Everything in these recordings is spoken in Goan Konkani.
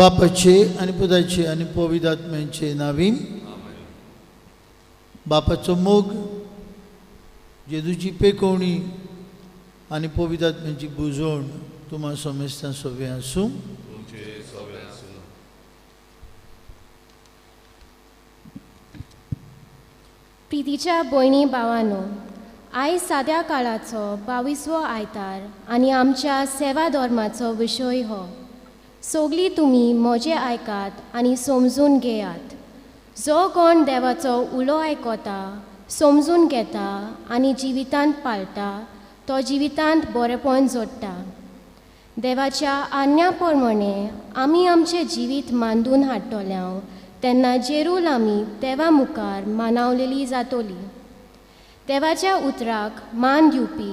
बापाचे आनी पुताचे आनी पवित्र आत्म्याचे नावीन. बापाचो मोग, जेजूची पेकोवणी आनी पवित्र आत्म्याची बुजवण तुमा समेस्तां सोबें आसूं. प्रितीच्या भयणी भावानो, आयज साद्या काळाचो 22वो आयतार आनी आमच्या सेवा धर्माचो विशय हो. सगळीं तुमी म्हजें आयकात आनी समजून घेयात. जो कोण देवाचो उलो आयकता, समजून घेता आनी जिवितांत पाळटा तो जिवितांत बरेपण जोडटा. देवाच्या आज्ञा प्रमाणे आमी आमचें जिवीत मांडून हाडटले तेन्ना जेरूल आमी देवा मुखार मानावलेली जातली. देवाच्या उतराक मान दिवपी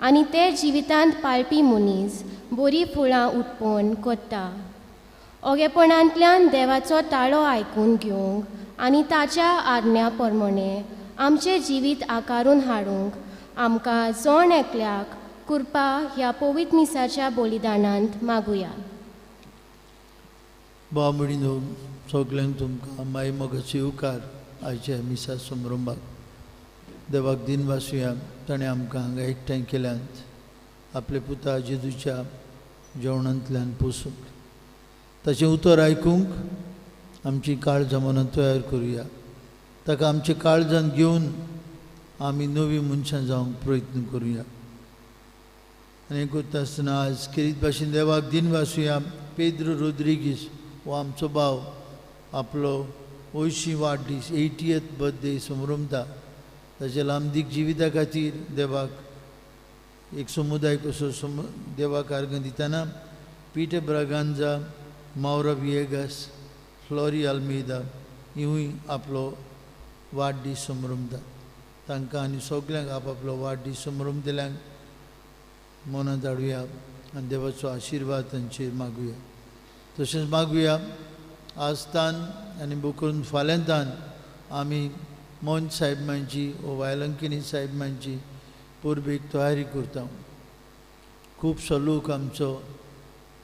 आनी ते जिवितांत पाळपी मनीस बरी फुळां उत्पन्न करता. ओगेपणांतल्यान देवाचो ताळो आयकून घेवंक आनी ताच्या आज्ञा प्रमाणे आमचें जिवीत आकारून हाडूंक आमकां जण एकल्याक कृपा ह्या पवित्र मिसाच्या बलिदानांत मागुया. भाव भयणींनो, सगल्यांक तुमकां माय मोगाचे येवकार आयच्या मिसा समारंभाक. देवाक दिनवासुया, ताणें आमकां हांगा एकठांय केल्यांत आपले पुता जेजूच्या जेवणांतल्यान पोसूंक, ताचें उतर आयकूंक आमची काळजां मनां तयार करुया. ताका आमच्या काळजान घेवन आमी नवी मनशां जावंक प्रयत्न करुया. आनी करता आसतना आज खेरीत भाशेन देवाक दिनवासुया. पेद्रो रोद्रिगीस हो आमचो भाव आपलो 80 वाडदीस 80th birthday समरमता. ताच्या लांबदीक जिविता खातीर देवाक एक समुदाय कसो देवाक आर्गां दितना पीटर ब्रागांजा, मावरा विएगास, फ्लॉरी आल्मेदा हिवूय आपलो वाडदीस समरमतात. तांकां आनी सगल्यांक आपआपलो वाडदीस समरमतल्यांक मनांत हाडुया आनी देवाचो आशिर्वाद तांचेर मागुया. तशेंच मागुया आज तान आनी बोकरून फाल्यां तान आमी मोहन साहेबांची वो वायलंकिनी साहेबांची परबेक तयारी करता. खुबसो लोक आमचो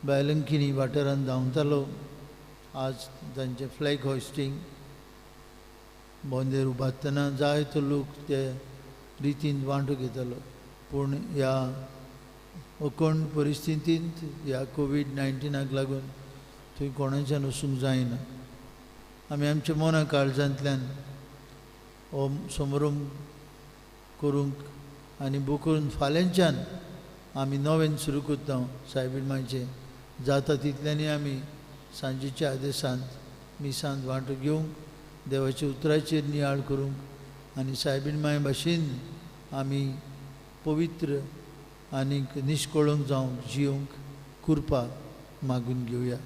बायलंकिनी वाठारांत धांवतालो. आज तांचें फ्लॅग हॉयस्टींग बोंदेर उबारतना जायतो लोक ते रितीन वांटो घेतालो. पूण ह्या अकोण परिस्थितींत ह्या कोवीड-19 लागून थंय कोणाच्यान वचूंक जायना. आमी आमच्या मना काळजांतल्यान हो समारंभ करूंक आनी बोकरून फाल्यांच्यान आमी नवेन सुरू करता सायबीण मांयचें जाता तितल्यांनी आमी सांजेच्या आदेसांत मिसांत वांटो घेवंक, देवाच्या उतराचेर नियाळ करूंक आनी सायबीण मांय भाशेन आमी पवित्र आनीक निश्कळंक जावंक जिवंक कृपा मागून घेवया.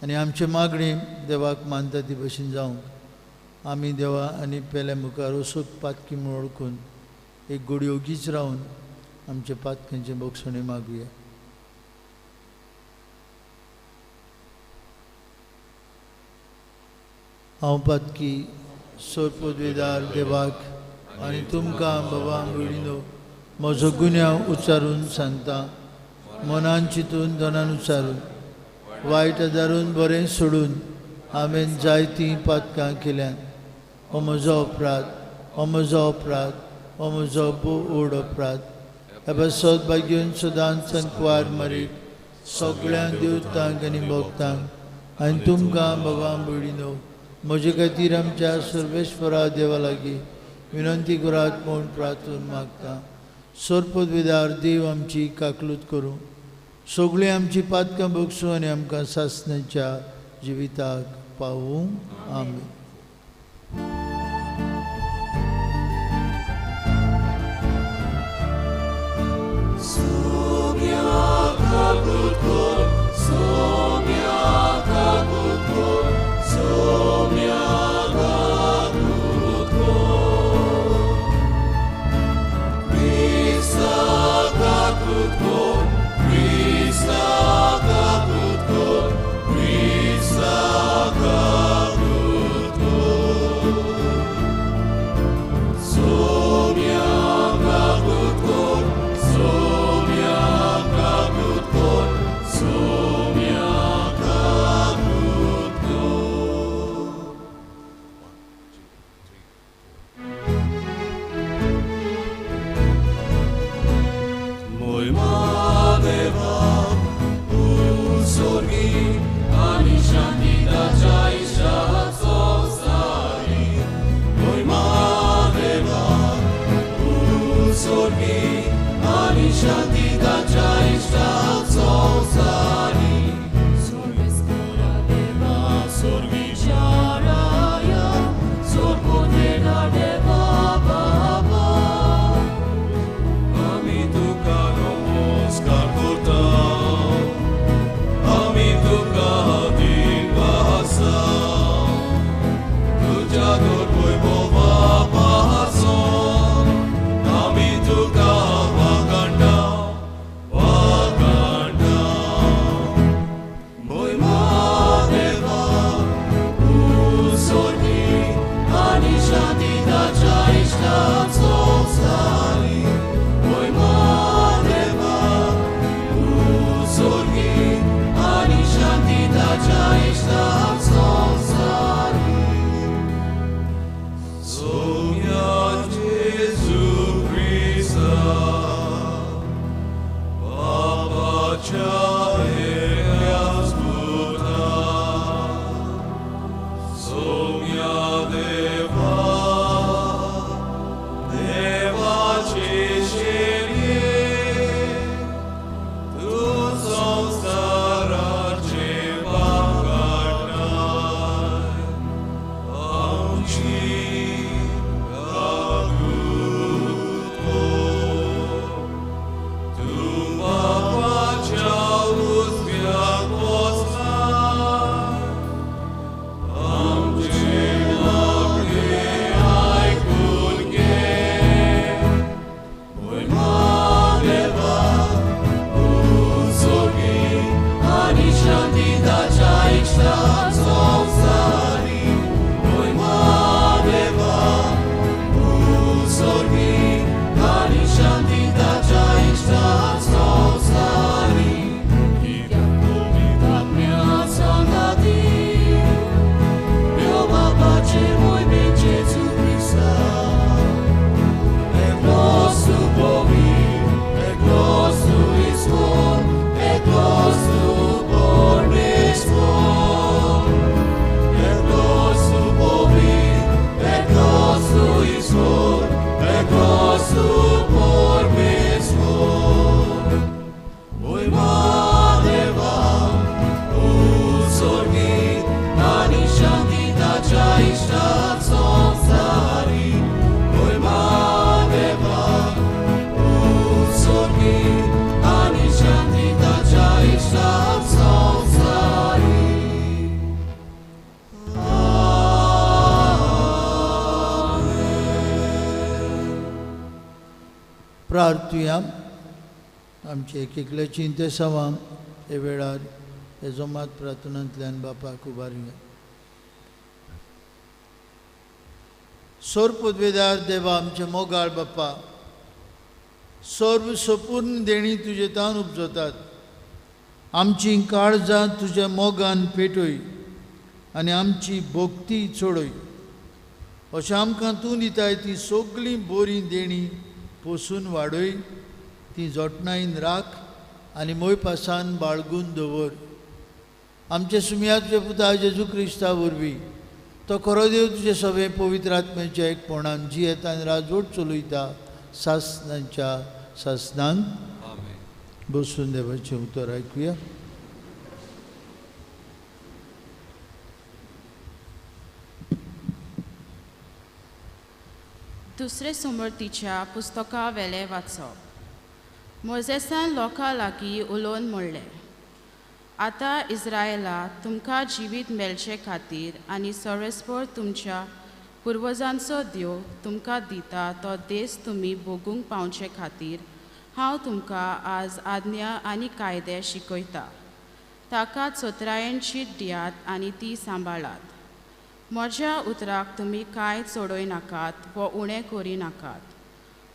आनी आमचें मागणें देवाक मानता ती भशेन जावंक आमी देवा आनी पेल्या मुखार वचूंक पातकी म्हूण वळखून एक गोडी ओगीच रावन आमच्या पातकांचें भोगसणें मागुया. हांव पातकी सोरपोदवेदार देवाक आनी तुमकां बाबा भयणीनो म्हजो गुन्यांव उच्चारून सांगता. मनान चिंतून धनान उच्चारून वायट आदारून बरें सोडून हांवें जायतीं पातकां केल्यात. हो म्हजो अपराध, हो म्हजो अपराध, हो म्हजो भोव व्हड अपराध. ह्या पासत भाग्यून सदांच संकवार मरीक सगळ्यांक देवतांक आनी भक्तांक आनी तुमकां बाबा भयणीनो म्हजे खातीर आमच्या सर्वेश्वरा देवा लागीं विनंती करात म्हूण प्रार्थून मागता. सोरपदवेदार देव आमची काकलूत करूं, सगळीं आमची पातकां भोगसूं आनी आमकां सासणाच्या जिविताक पावूं. आमेन. Krista, sorgi ani shanti ताच्या इश्टाक संवसारी. सोर्गेस्परा देवा सोर्गीच्या राया सोर्गोतेना देवा बाबा आमी तुका नमस्कार करता आमी तुका दिनवासा तुज्या दुर्वैभवा पासून आमी तुका वागांडा वागांडा. मोयमा देवा तूं सोर्गी आनी शांती ताच्या इश्टाक संवसारी. मोयमा देवा तूं सोर्गी आनी शांती ताच्या इश्टाक संवसारी. सोम्या जेजू क्रिस्ता बाबाच्या एकल्याच पुता सोम्या देवा देवाचे शेणये तूं संवसाराचे पाप काडटाय आमची काकूत कर. तूं बापाच्या उजव्याक बसलाय आमचे मागणे आयकून घे. मोयमा देवा तूं सोर्गी आनी शांती ताच्या इश्टाक संवसारी. मोयमा देवा तूं सोर्गी आनी शांती ताच्या इश्टाक संवसारी. कित्याक पवित्र आत्म्या सांगाती देव बापाचे मोयमे जेजू क्रिस्ता एकलोच तूं पवित्र एकलोच तूं ईश्वर एकलोच तूं परमेश्वर. एकलोच तूं पवित्र एकलोच तूं ईश्वर एकलोच तूं परमेश्वर. मोयमा देवा तूं सोर्गी आनी शांती ताच्या इश्टाक संवसारी. मोयमा देवा तूं सोर्गी आनी शांती ताच्या इश्टाक संवसारी. प्रार्थुया. आमचे एक एकल्याची इंतेसांवां हे वेळार हे जोमात प्रार्थनांतल्यान बापाक उबारुया. सोर पदवेदार देवा आमचे मोगाळ बापा, सर्व सपूर्ण देणी तुजे तान उपजतात. आमची काळजां तुज्या मोगान पेटय आनी आमची भक्ती चडय. अशें आमकां तूं दिताय ती सगळीं बरीं देणी पोसून वाडय, ती जोटणायन राख आनी मोयपासान बाळगून दवर. आमचे सुमया तुजे पुता जेजू क्रिस्ता वरवीं तो खरो देव तुजे सगळे पवित्र आत्म्याच्या एकपणान जियेता आनी राजवट चलयता सासनांच्या सासनान. बसून देवाचें उतर आयकुया. दुसरे सुमर्तीच्या पुस्तका वेलें वाचप. मोजेसान लोकां लागीं उलोवन म्हणलें, आतां इस्रायला तुमकां जिवीत मेळचे खातीर आनी सर्वेस्पर तुमच्या पुर्वजांचो देव तुमकां दिता तो देस तुमी भोगूंक पावचे खातीर हांव तुमकां आज आज्ञा आनी कायदे शिकयता. ताका चतुरायेन शीत दियात आनी ती सांबाळात. म्हज्या उतराक तुमी कांय चडय नाकात वो उणें करी नाकात,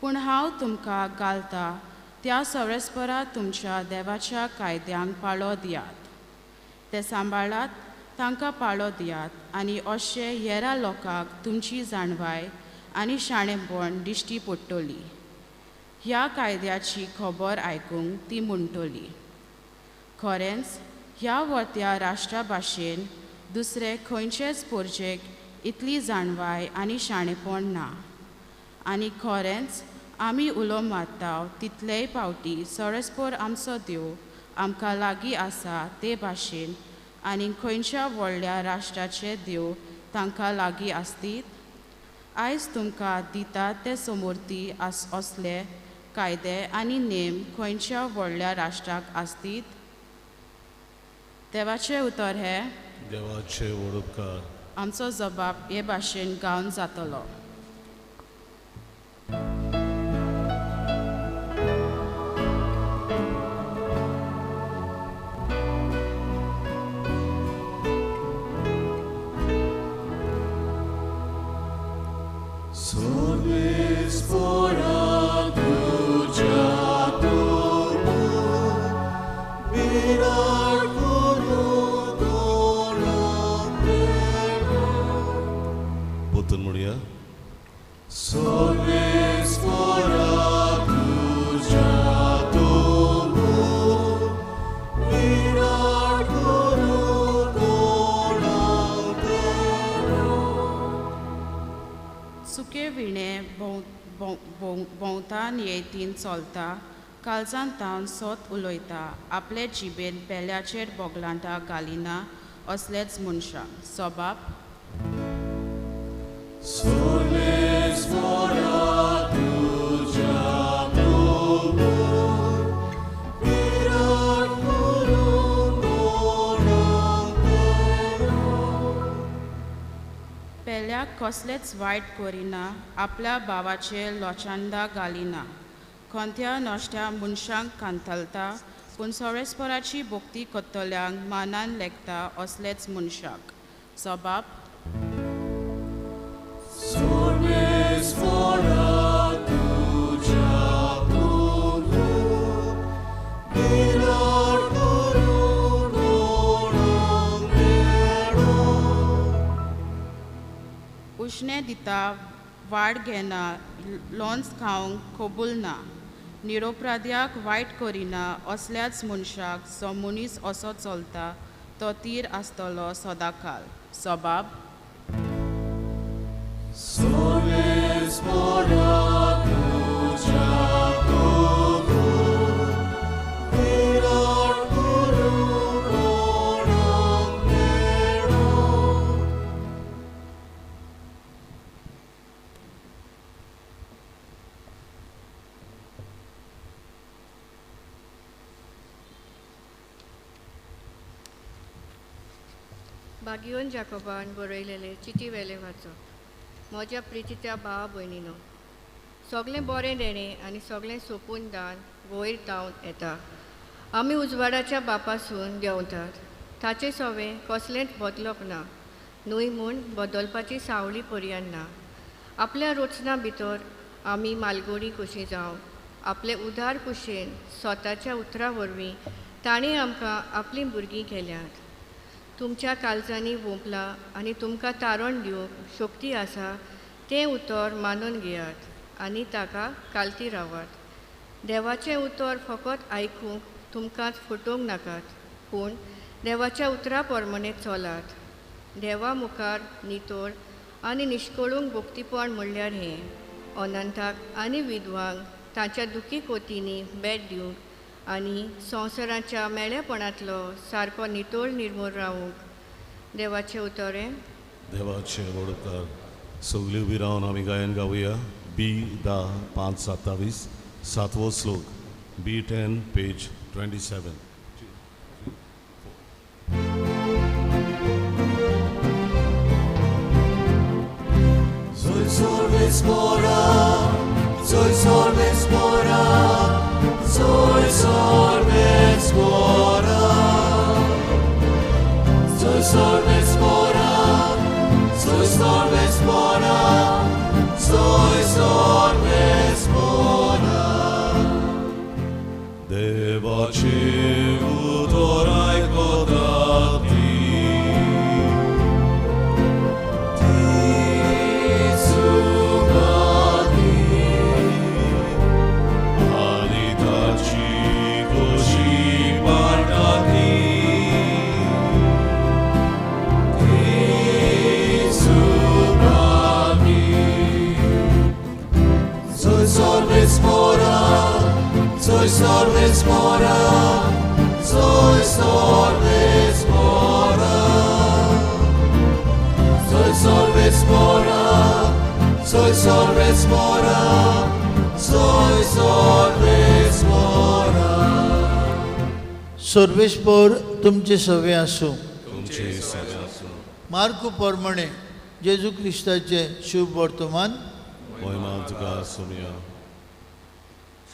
पूण हांव तुमकां घालता त्या सर्वेस्परा तुमच्या देवाच्या कायद्यांक पाळो दियात. ते सांबाळात, तांकां पाळो दियात आनी अशें हेरा लोकांक तुमची जाणवाय आनी शाणेपण दिश्टी पडटली. ह्या कायद्याची खबर आयकूंक ती म्हणटली, खरेंच ह्या वत्या राष्ट्रा भाशेन दुसरे खंयचेच पोरजेक इतली जाणवाय आनी शाणेपण ना, आनी खरेंच आमी उलो मारता तितलेय पावटी सरस्पोर आमचो देव आमकां लागीं आसा ते भाशेन आनी खंयच्या व्हडल्या राष्ट्राचे देव तांकां लागीं आसतीत. आयज तुमकां दिता ते समोर्ती असले कायदे आनी नेम खंयच्या व्हडल्या राष्ट्राक आसतीत. देवाचें उतर हें देवाचे व्हड उपकार. आमचो जबाब हे भाशेन गावन जातलो. भोंवता नियतीन चलता, काळजान तावन सोत उलयता, आपले जिबेन पेल्याचेर बोगलांटा घालिना असलेच मनशां. सबाब पेल्याक कसलेच वायट करिना, आपल्या भावाचे लोचांदा घालिना, कोणत्या नश्ट्या मनशांक कांतालता, पूण सोरेस्पराची भक्ती करतल्यांक मानान लेखता असलेच मनशाक. सबाब उश्णें दिता, वाड घेना, लोन्स खावंक कबूल ना, निरोपराध्याक वायट करिना असल्याच मनशाक जो मनीस असो चलता तो तीर आसतलो सदांकाल. सबाब भाग्यवन जाकोबान बरयलेले चिटी वेले वाचप. म्हज्या प्रितीच्या भावा भयणीनो, सगळें बरें देणें आनी सगळें सोंपून दान वयर तावन येता. आमी उजवाडाच्या बापासून देंवतात, ताचें सवें कसलेंच बदलप ना, न्हय म्हूण बदलपाची सावळी पर्यान ना. आपल्या रचना भितर आमी मालगोडी कशी जावं आपले उदार कुशेन स्वताच्या उतरां वरवीं ताणें आमकां आपलीं भुरगीं केल्यांत. तुमच्या काळजांनी वोंपला आनी तुमकां तारण दिवंक शक्ती आसा तें उतर मानून घेयात आनी ताका कालती रावात. देवाचें उतर फकत आयकूंक तुमकांच फटोवंक नाकात, पूण देवाच्या उतरा प्रमाणे चलात. देवा मुखार नितळ आनी निश्कळूंक भक्तीपण म्हणल्यार हें अनंताक आनी विधवांक तांच्या दुखी कोतींनी भेट दिवंक आनी संवसाराच्या मेळेपणांतलो सारको नितळ निर्मूळ रावूंक. देवाचें उतर हें देवाचे व्हड उपकार. सगळी उबी रावन आमी गायन गावया. बी 10 5 27 सातवो श्लोक, बी 10 पेज 27. Soy sorvespora, soy sorvespora, soy sorvespora, soy sorvespora, soy sorvespora. Devace utorai kodati, ani taci koshi. Sois mora, sois orbes mora. Sois orbes mora, sois orbes mora, sois orbes mora. सर्वेस्पोर तुमचे सवे आसूं. तुमचे सवे आसूं. मार्कू प्रमाणे जेजू क्रिस्ताचे शुभ वर्तमान. मोहिमा तुका सोमया.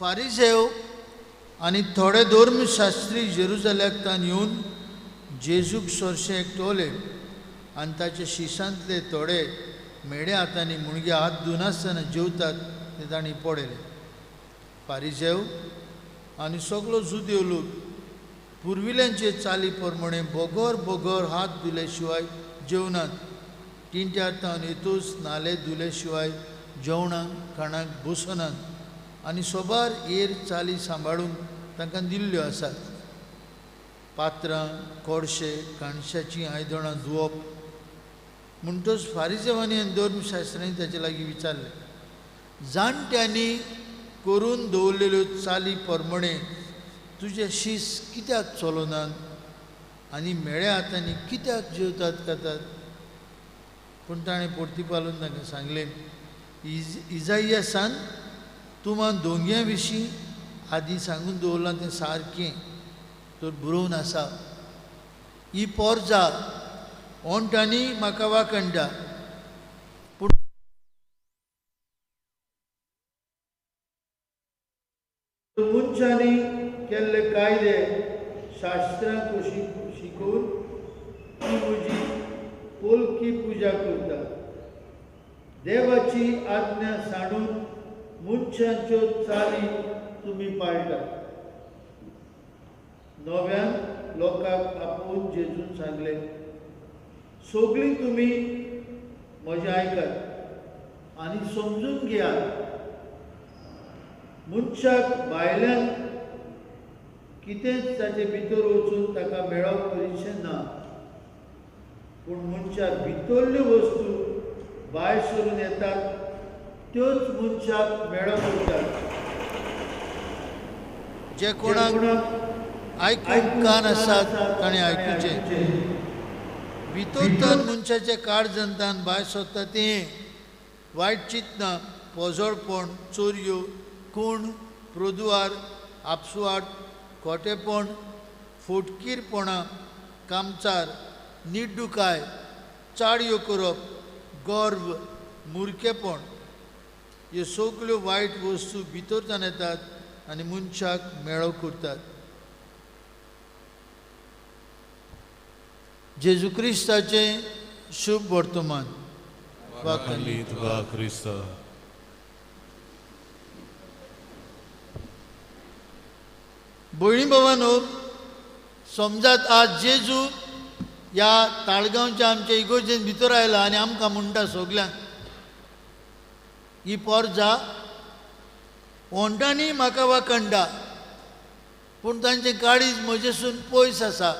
फारिसेव आनी थोडे धर्मशास्त्री जेरुजाल्याक तान येवन जेजूक सरशें एकटोले आनी ताच्या शिसांतले थोडे मेड्या हातांनी मुणगे हात धुनासतना जेवतात ते तांणी पळयलें. फारिसेव आनी सगलो जुदेव लोक पुर्विल्यांचे चाली प्रमाणे बगर बगर हात धुले शिवाय जेवणात तिंट्यार तावन येतूच नाले धुले शिवाय जेवणाक खाणाक बसनात आनी सोबार एर चाली सांबाळूंक तांकां दिल्ल्यो आसात. पात्रां कोडशे काणशाचीं आयदणां धुवप. म्हणटच फारिजेवांनी आनी धर्मशास्त्रांनी ताचे लागीं विचारलें, जाणट्यांनी करून दवरलेल्यो चाली प्रमाणे तुजे शीस कित्याक चलनात आनी मेळ्या हातांनी कित्याक जेवतात खातात? पूण ताणें परतीपालून तांकां सांगलें, इजाइयासान तुमा दोंग्या विशीं आदीं सांगून दवरलां तें सारकें तर बरोवन आसा. ही पोरजा ओंठांनी म्हाका वाखणटा, पूण मनशांनी केल्ले कायदे शास्त्रां कशी शिकोवन ती म्हजी पोलकी पुजा करता. देवाची आज्ञा सांडून मनशांच्यो चाली तुमी पाळटात. नव्यान लोकांक आपोवन जेजून सांगलें, सगळीं तुमी म्हजें आयकात आनी समजून घेयात. मनशाक भायल्यान कितेंच ताचे भितर वचून ताका मेळप करीशें ना, पूण मनशाक भितरल्यो वस्तू भायर सरून येतात त्योच मनशाक मेळप उरतात. जे कोणाक आयकूंक कान आसात ताणें आयकुचें. भितरतान मनशाच्या काळजांतान भायर सरता तें वायट चिंतनां, पोजोळपण, चोरयो, खूण, प्रोदुवार, आपसुवाट, खोटेपण, फोटकीरपणां, कामचार, निड्डुकाय, चाडयो करप, गर्व, मुरकेपण, ह्यो सगल्यो वायट वस्तू भितरच्यान येतात आनी मनशाक मेळो करतात. जेजू क्रिस्ताचें शुभ वर्तमान. भयणी भावांनो, समजात आज जेजू ह्या ताळगांवच्या आमच्या इगोर्जेन भितर आयला आनी आमकां म्हणटा सगल्यांक, ही पोरजा ओंठांनी म्हाका वाखणटा, पूण तांचें काळीज म्हजेसून पयस आसा.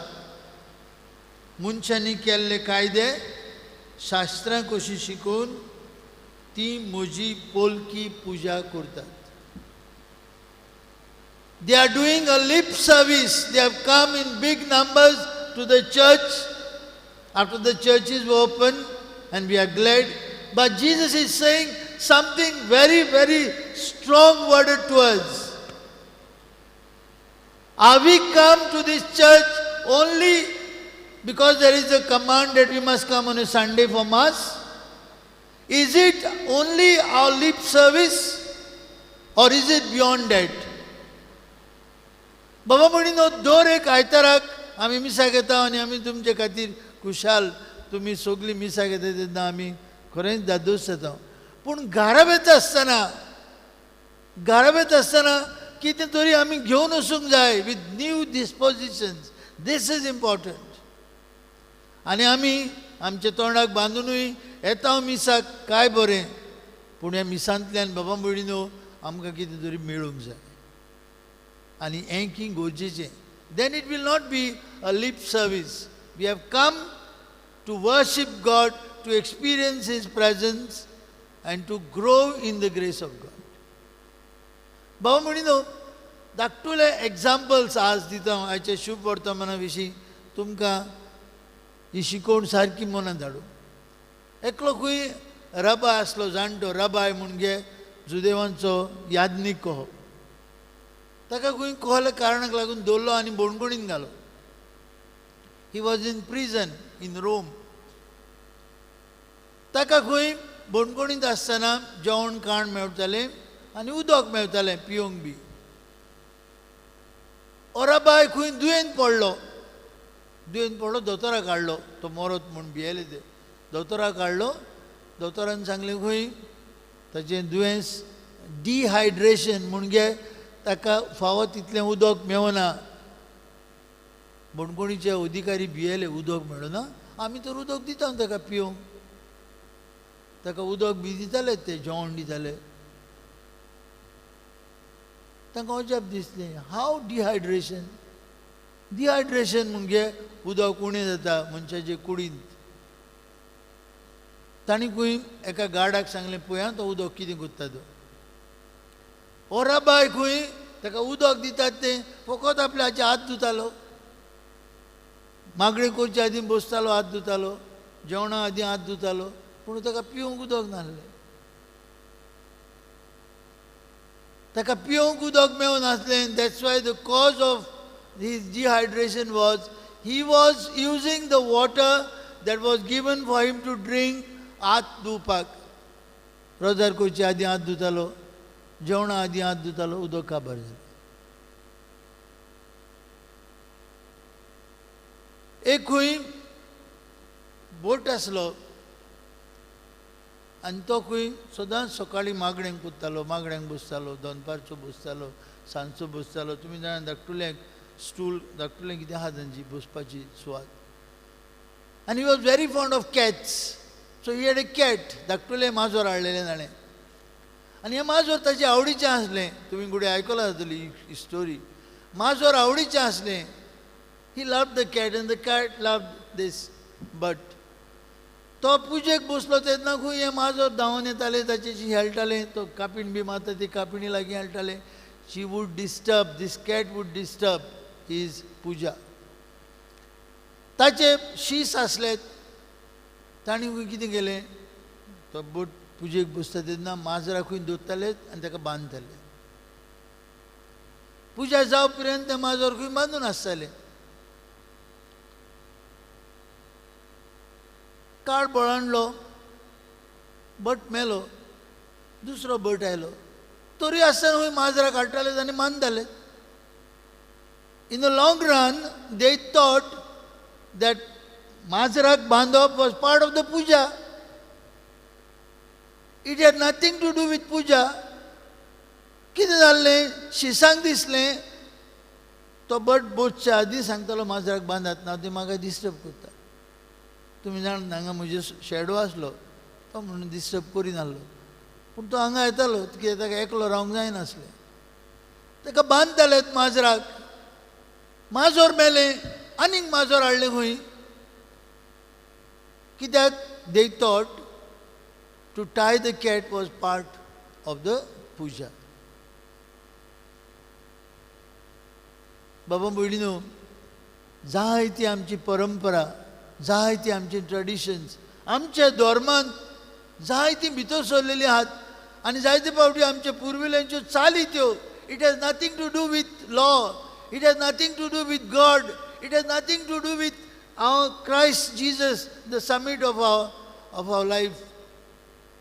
मनशांनी केल्ले कायदे शास्त्रां कशी शिकोवन ती म्हजी पोलकी पुजा करतात. They are doing a lip service. They have come in big numbers to the church after the churches were open, and we are glad. But Jesus is saying something very, very strong worded to us. Are we come to this church only because there is a command that we must come on a Sunday for Mass? Is it only our lip service, or is it beyond that? बाबा म्हणिनो, दर एक आयताराक आमी मिसाक येता आनी आमी तुमचे खातीर खुशाल. तुमी सगळीं मिसाक येता तेन्ना आमी खरेंच दादोस जाता. पूण घरा वता आसतना कितें तरी आमी घेवन वचूंक जाय with new dispositions. This is important. आनी आमी आमच्या तोंडाक बांदुनूय येता मिसाक, काय बरें, पूण ह्या मिसांतल्यान बाबा भयणीनो आमकां कितें तरी मेळूंक जाय आनी हें की गरजेचें. Then it will not be a lip service. We have come to worship God, to experience His presence and to grow in the grace of God. बाबा म्हणिनो, धाकटुले एग्जाम्पल्स आज दिता हांव आयच्या शुभ वर्तमाना विशीं तुमकां ही शिकोवण सारकी मनांत धाडूं. एकलो खंय रबाय आसलो, जाणटो रबाय म्हणजे जुदेवांचो याज्ञीक कहो. ताका खंय कहल्या कारणाक लागून दवरलो आनी बोणकोणीन घालो. He was in prison in Rome. ताका खंय बोणकोणींत आसतना जेवण खाण मेळटालें आनी उदक मेळटालें पिवंक बी. ओराबाय खंय दुयेंत पडलो, दुयेंत पडलो, दोतोराक हाडलो, तो मरत म्हूण भियेले ते. दोतोराक हाडलो, दोतोरान सांगलें खंय ताचें दुयेंस डिहायड्रेशन म्हणजे ताका फावो तितलें उदक मेवना. बणकोणीचे अधिकारी भियेले, उदक मेळना, आमी तर उदक दिता ताका पिवंक. ताका उदक बी दिताले ते, जेवण दिताले. तांकां अजाप दिसलें, हाव डिहायड्रेशन? डिहायड्रेशन म्हणजे उदक उणें जाता मनशाचे कुडींत. तांणी खंय एका गार्डाक सांगलें, पळया तो उदक कितें करता तो. ओराबाय खंय ताका उदक दितात तें फकत आपल्या हाचे हात धुतालो, मागणें करचे आदीं बसतालो हात धुतालो, जेवणा आदीं हात धुतालो, पूण ताका पिवंक उदक नासलें. ताका पिवंक उदक मेळनासलें. That's why the cause of his dehydration was he was using the water that was given for him to drink हात धुवपाक. रोजार करचे आदीं हात धुतालो, जेवणा आदीं हात धुतालो, उदक काबार जालें. एक खंय बोट आसलो आनी तो खंय सदांच सकाळीं मागण्यांक पुत्तालो, मागण्यांक बसतालो, दनपारचो बसतालो, सांजचो बसतालो. तुमी जाणा धाकटुल्यांक स्टूल, धाकटुलें कितें आहा तांची बसपाची सुवात. आनी he was very fond of cats, so he had a cat. धाकटुलें माजोर हाडलेलें ताणें आनी हें माजोर ताचें आवडीचें आसलें. तुमी गुडे आयकलां जातली ही स्टोरी. माजोर आवडीचें आसलें. He loved the cat and the cat loved this but. तो पुजेक बसलो तेन्ना खंय हें माजोर धांवन येतालें, ताचेशी खेळटालें. तो कापीण बी मारता ती कापिणी लागीं खेळटालें. She would disturb, this cat would disturb his puja. ताचे शीस आसले, तांणी खंय कितें केलें, तो बोट पुजेक बसता तेन्ना माजराक खंय दवरताले आनी ताका बांदताले. पुजा जावं पर्यंत तें माजर खंय बांदून आसतालें. काळ बळांडलो, बट मेलो, दुसरो बट आयलो, तरी आसतना खंय माजराक हाडटाले आनी मानताले. In the long run they thought that माजराक बांदप was part of the puja. It had nothing to do with puja. कितें जाल्लें, शिसांक दिसलें तो बट बसच्या आदीं सांगतालो माजराक बांदात ना, ते म्हाका डिस्टर्ब करता. तुमी जाणा हांगा म्हजे शेडो आसलो, तो म्हणून डिस्टर्ब करिनासलो, पूण तो हांगा येतालो कित्याक ताका एकलो रावंक जायनासलें. ताका बांदतालेत माजराक. माजोर मेलें, आनीक माजोर हाडलें खंय, कित्याक they thought to tie the cat was part of the puja. बाबा भयणीनो, जायती आमची परंपरा, जायती आमची ट्रेडिशन्स आमच्या धर्मांत जायती भितर सरलेली आहात आनी जायते फावटी आमच्या पुर्विल्यांच्यो चाली त्यो. It has nothing to do with law, it has nothing to do with God, it has nothing to do with our Christ Jesus, the summit of our life.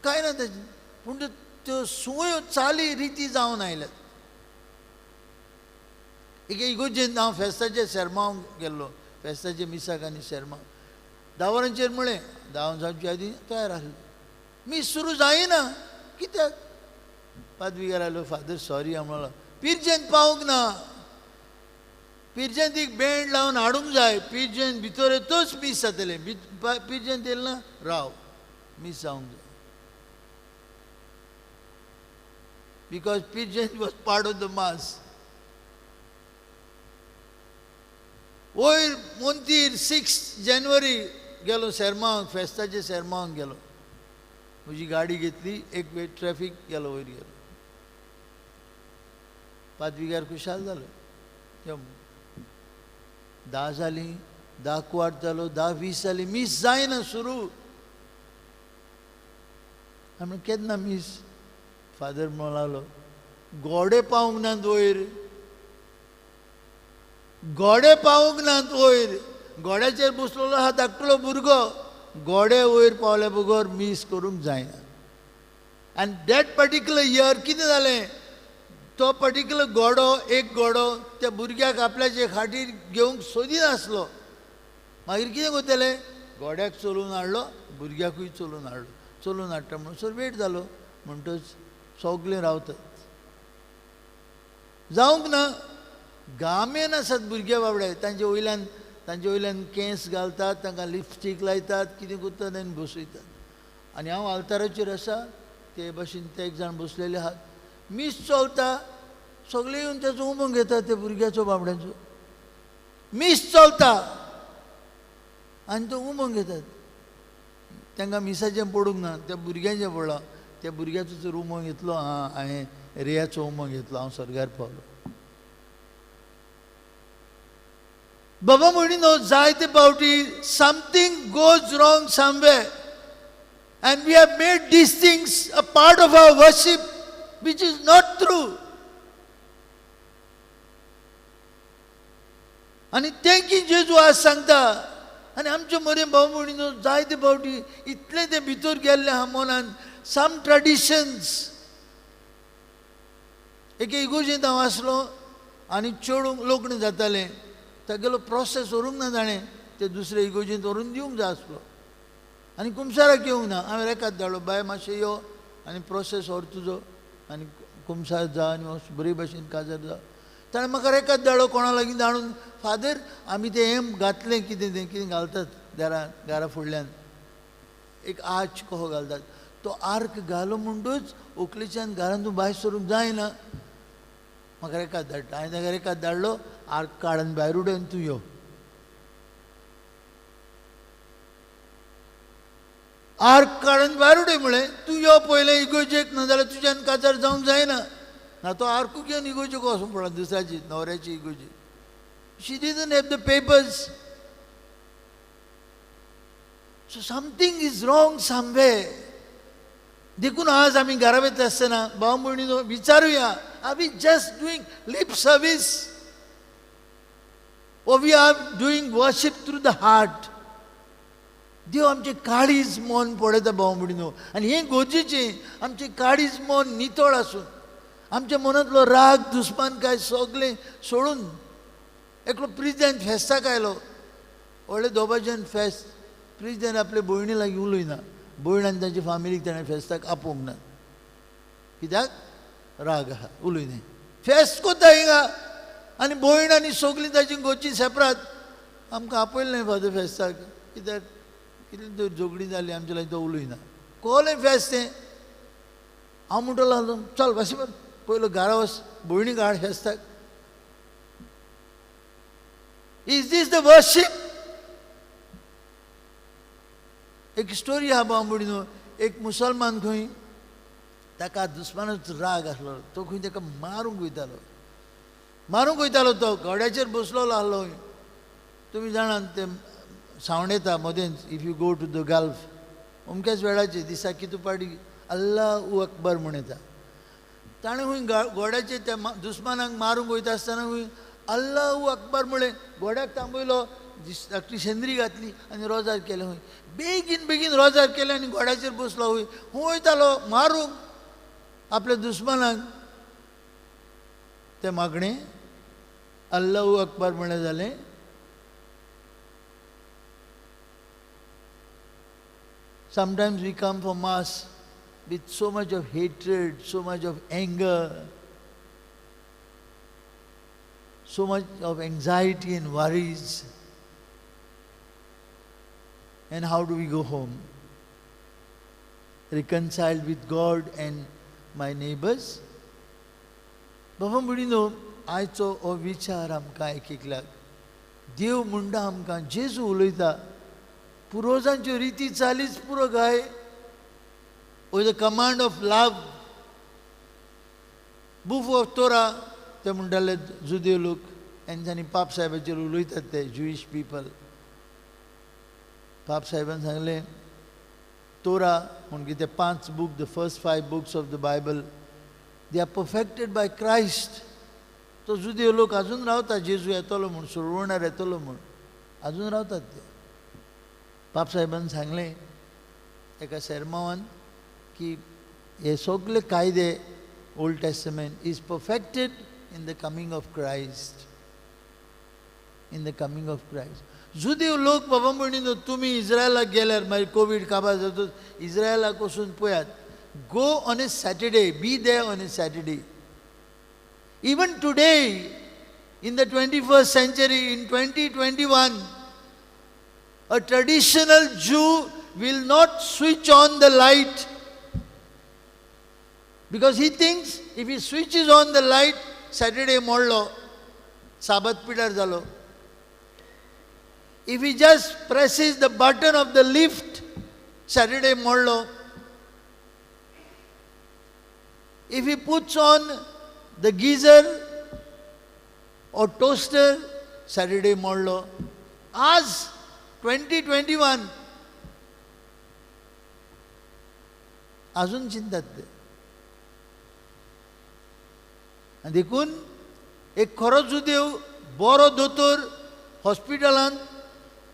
कांय ना ताचें, पूण त्यो सुवयो चाली रिती जावन आयल्यात. एके इगोर्जेंत हांव फेस्ताचे शेरमांव गेल्लो, फेस्ताचे मिसाक आनी शेरमांव. 10 वरांचेर म्हळें, 10 जावचे आदीं तयार आसलें. मीस सुरू जायना कित्याक? पादविगार आयलो, फादर सॉरी हांव म्हणलो, पिर्जेंत पावूंक ना, पिर्जेंत एक बँड लावन हाडूंक जाय, पिर्जेंत भितर येतच मीस जातलें, पिर्जेंत येयलें ना राव, मीस जावंक जाय. Because पिर्जेंत was part of the mass. वयर मोंतीर 6 जानेवारी गेलो शेरमांक, फेस्ताचे शेरमांक गेलो. म्हजी गाडी घेतली, एक वेळ ट्रॅफीक गेलो, वयर गेलो. पादविगार खुशाल जालो. 10 जालीं, 10 क्वार्ट जालो, 10:20 जाली, मीस जायना सुरू. आमी केन्ना मीस? फादर म्हणूंक लागलो गोडे पावूंक नात वयर, गोडे पावूंक नात वयर. गोड्याचेर बसलेलो आहा धाकटलो भुरगो, गोडे वयर पावले बगर मीस करूंक जायना. आनी that particular year कितें जालें, तो पर्टिक्युलर गोडो, एक गोडो त्या भुरग्याक आपल्याचे खाटीर घेवंक सोदिनासलो. मागीर कितें करतले, गोड्याक चलोवन हाडलो, भुरग्याकूय चलोवन हाडलो. चलोवन हाडटा म्हणसर वेट जालो, म्हणटच सगळे रावतात. जावंक ना, गामेन आसात भुरगे बाबडे, तांचे वयल्यान केंस घालतात, तांकां लिपस्टीक लायतात, कितें करतात आनी बसयतात. आनी हांव आल्ताराचेर आसा, ते भाशेन ते एक जाण बसलेले आहात. मीस चलता, सगळे येवन तेचो उमंग घेतात, ते भुरग्याचो बाबड्यांचो. मीस चलता आनी तो उमंग घेतात. तांकां मिसाचें पडूंक ना, त्या भुरग्यांचें पडलां. त्या भुरग्याचो जर उमंग घेतलो, आं हांवें रेयाचो उमंग घेतलो, हांव स्वर्गार पावलो. बाबा म्हणिनो जायते फावटी something goes wrong somewhere and we have made these things a part of our worship which is not true. आनी तें की जेजू आज सांगता. आनी आमचे मदें भाव म्हणिनो जायते फावटी इतलें तें भितर गेल्लें आहा मनान, सम ट्रेडिशन्स. एके इगोर्जेंत हांव आसलो आनी चेडूंक लग्न जातालें, तागेलो प्रोसेस व्हरूंक ना जाणें, ते दुसरे इगोर्जेंत व्हरून दिवंक जाय आसलो. आनी कुमसाराक येवंक ना, हांवें रेकाद धाडलो, बाय मातशें यो आनी प्रोसेस व्हर तुजो आनी कुमसार जा आनी बरे भाशेन काजार जा. ताणें म्हाका रेकाद धाडलो कोणा लागीं धाडून, फादर आमी तें हें घातलें, कितें तें कितें घालतात दारा घरा फुडल्यान एक आर्च कसो घालतात, तो आर्क घालो म्हणटूच व्हंकलेच्यान घरांत तूं भायर सरूंक जायना. म्हाका रेकाद धाडटा, हांवें ताका रेकाद धाडलो, आर्क काड आनी भायर उडय आनी तूं यो. आर्क काड आनी भायर उडय म्हळें, तूं यो पयलें इगोर्जेक, ना जाल्यार तुज्यान काजार जावंक जायना. ना तो आर्कू घेवन इगोर्जेक वचूंक पडला, दुसऱ्याची न्हवऱ्याची इगोर्जेक. She didn't have the papers. So something is wrong somewhere. देखून आज आमी घरा वयता आसतना भाव भयणीनो विचारुया, are we just doing lip service or we are doing worship through the heart? देव आमचें काळीज मन पळयता भाव भयणीनो, आनी हें गरजेचें, आमचें काळीज मन नितळ आसून, आमच्या मनांतलो राग दुस्मानकाय सगळें सोडून. एकलो प्रेजिडेंट फेस्ताक आयलो, व्हडलें दोबाज्यान फेस्त, प्रेजिडेंट आपले भयणी लागीं उलयना, भयण आनी तांचे फामिलीक ताणें फेस्ताक आपोवंक ना, कित्याक राग आहा, उलयना. फेस्त कोता हिंगा आनी भयण आनी सगळीं ताची गोची सेपरात, आमकां आपयलें न्हय फादर फेस्ताक, कित्याक कितलीं तर झगडीं जालीं आमचे लागीं, तो उलयना. कोलें फेस्त तें. हांव म्हणटलो चल बस पयलो घरा वच, भयणीक हाड फेस्ताक. Is this the worship? एक स्टोरी आहा भाव भयणीनो, एक मुसलमान खंय ताका दुस्मानाचो राग आसलो, तो खंय ताका मारूंक वयतालो, मारूंक वयतालो. तो घोड्याचेर बसलेलो आसलो. तुमी जाणात ते सावंड येता मदेंच, if you go to the Gulf, अमक्याच वेळाचेर दिसा कितू पाटी अल्लाह अकबर म्हूण येता. ताणें खंय घोड्याचेर त्या दुस्मानाक मारूंक वयता आसतना खंय अल्लाह अकबर म्हळें, घोड्याक थांबयलो, धाकटी शेंद्री घातली आनी रोजार केलें. खंय बेगीन बेगीन रोजार केलें आनी घोड्याचेर बसलो. खंय खंय वयतालो मारूंक आपल्या दुस्मानाक. तें मागणें अल्लाह अकबर म्हणलें जालें. Sometimes we come for mass with so much of hatred, so much of anger, so much of anxiety and worries. And how do we go home? Reconciled with God and my neighbors? बाबा भयणीनो, आयचो हो विचार आमकां एक एकल्याक देव म्हणटा, आमकां जेजू उलयता, पुर्वजांच्यो रिती चालीच पुरो गाय, with the command of love, book of Torah. ते म्हणटाले जुदेव लोक तेंच्यांनी पाप साहेबाचेर उलयतात ते ज्युईश पिपल. पाप साहेबान सांगलें तोरा म्हूण कितें 5 book, the first 5 books of the Bible, they are perfected by Christ. तो जुदेव लोक अजून रावता जेजू येतलो म्हूण, सोडवणार येतलो म्हूण अजून रावतात ते. पाप साहेबान सांगलें एका सेरमावान की हे सगळे कायदे Old Testament is perfected in the coming of Christ, in the coming of Christ. जुदेव लोक बाबा म्हणिनो तुमी इस्रायलाक गेल्यार मागीर कोवीड काबार जातूच, इस्रायलाक वचून पळयात, go on a Saturday, be there on a Saturday. Even today in the 21st century, in 2021, a traditional Jew will not switch on the light because he thinks if he switches on the light, Saturday मोडलो, साबत पिडार जालो. If he just presses the button of the lift, Saturday मोडलो. If he puts on the geyser or toaster, Saturday मोडलो. आज 2021 अजून चिंतात ते. आनी देखून एक खरो जुदेव बरो दोतोर हॉस्पिटलांत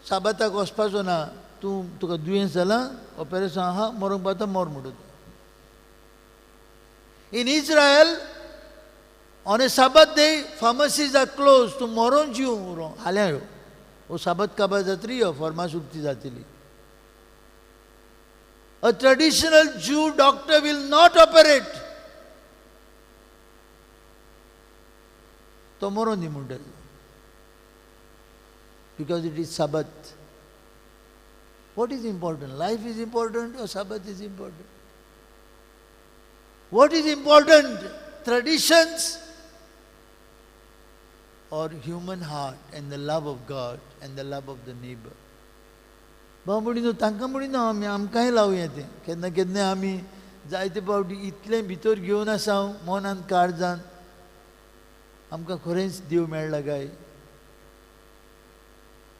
साबाताक वचपाचो ना. तूं तुका दुयेंस जालां, ऑपरेशन आहा, मरूंक पावता मर म्हणटा. In Israel on a Sabbath day pharmacies are close. तूं मरोन जीव उरो हाल्यां यो, हो साबात काबार जातली यो, फार्मास उक्ती जातली. A traditional Jew doctor will not operate. तो मरोन दी म्हणटा, because it is Sabbath. What is important? Life is important or Sabbath is important? What is important? Traditions or human heart and the love of God and the love of the neighbor? भाव म्हणिनो तांकां म्हणिना आमी आमकांय लावया तें. केन्ना केन्ना आमी जायते फावटी इतलें भितर घेवन आसा मनान काळजान, आमकां खरेंच देव मेळ्ळा काय?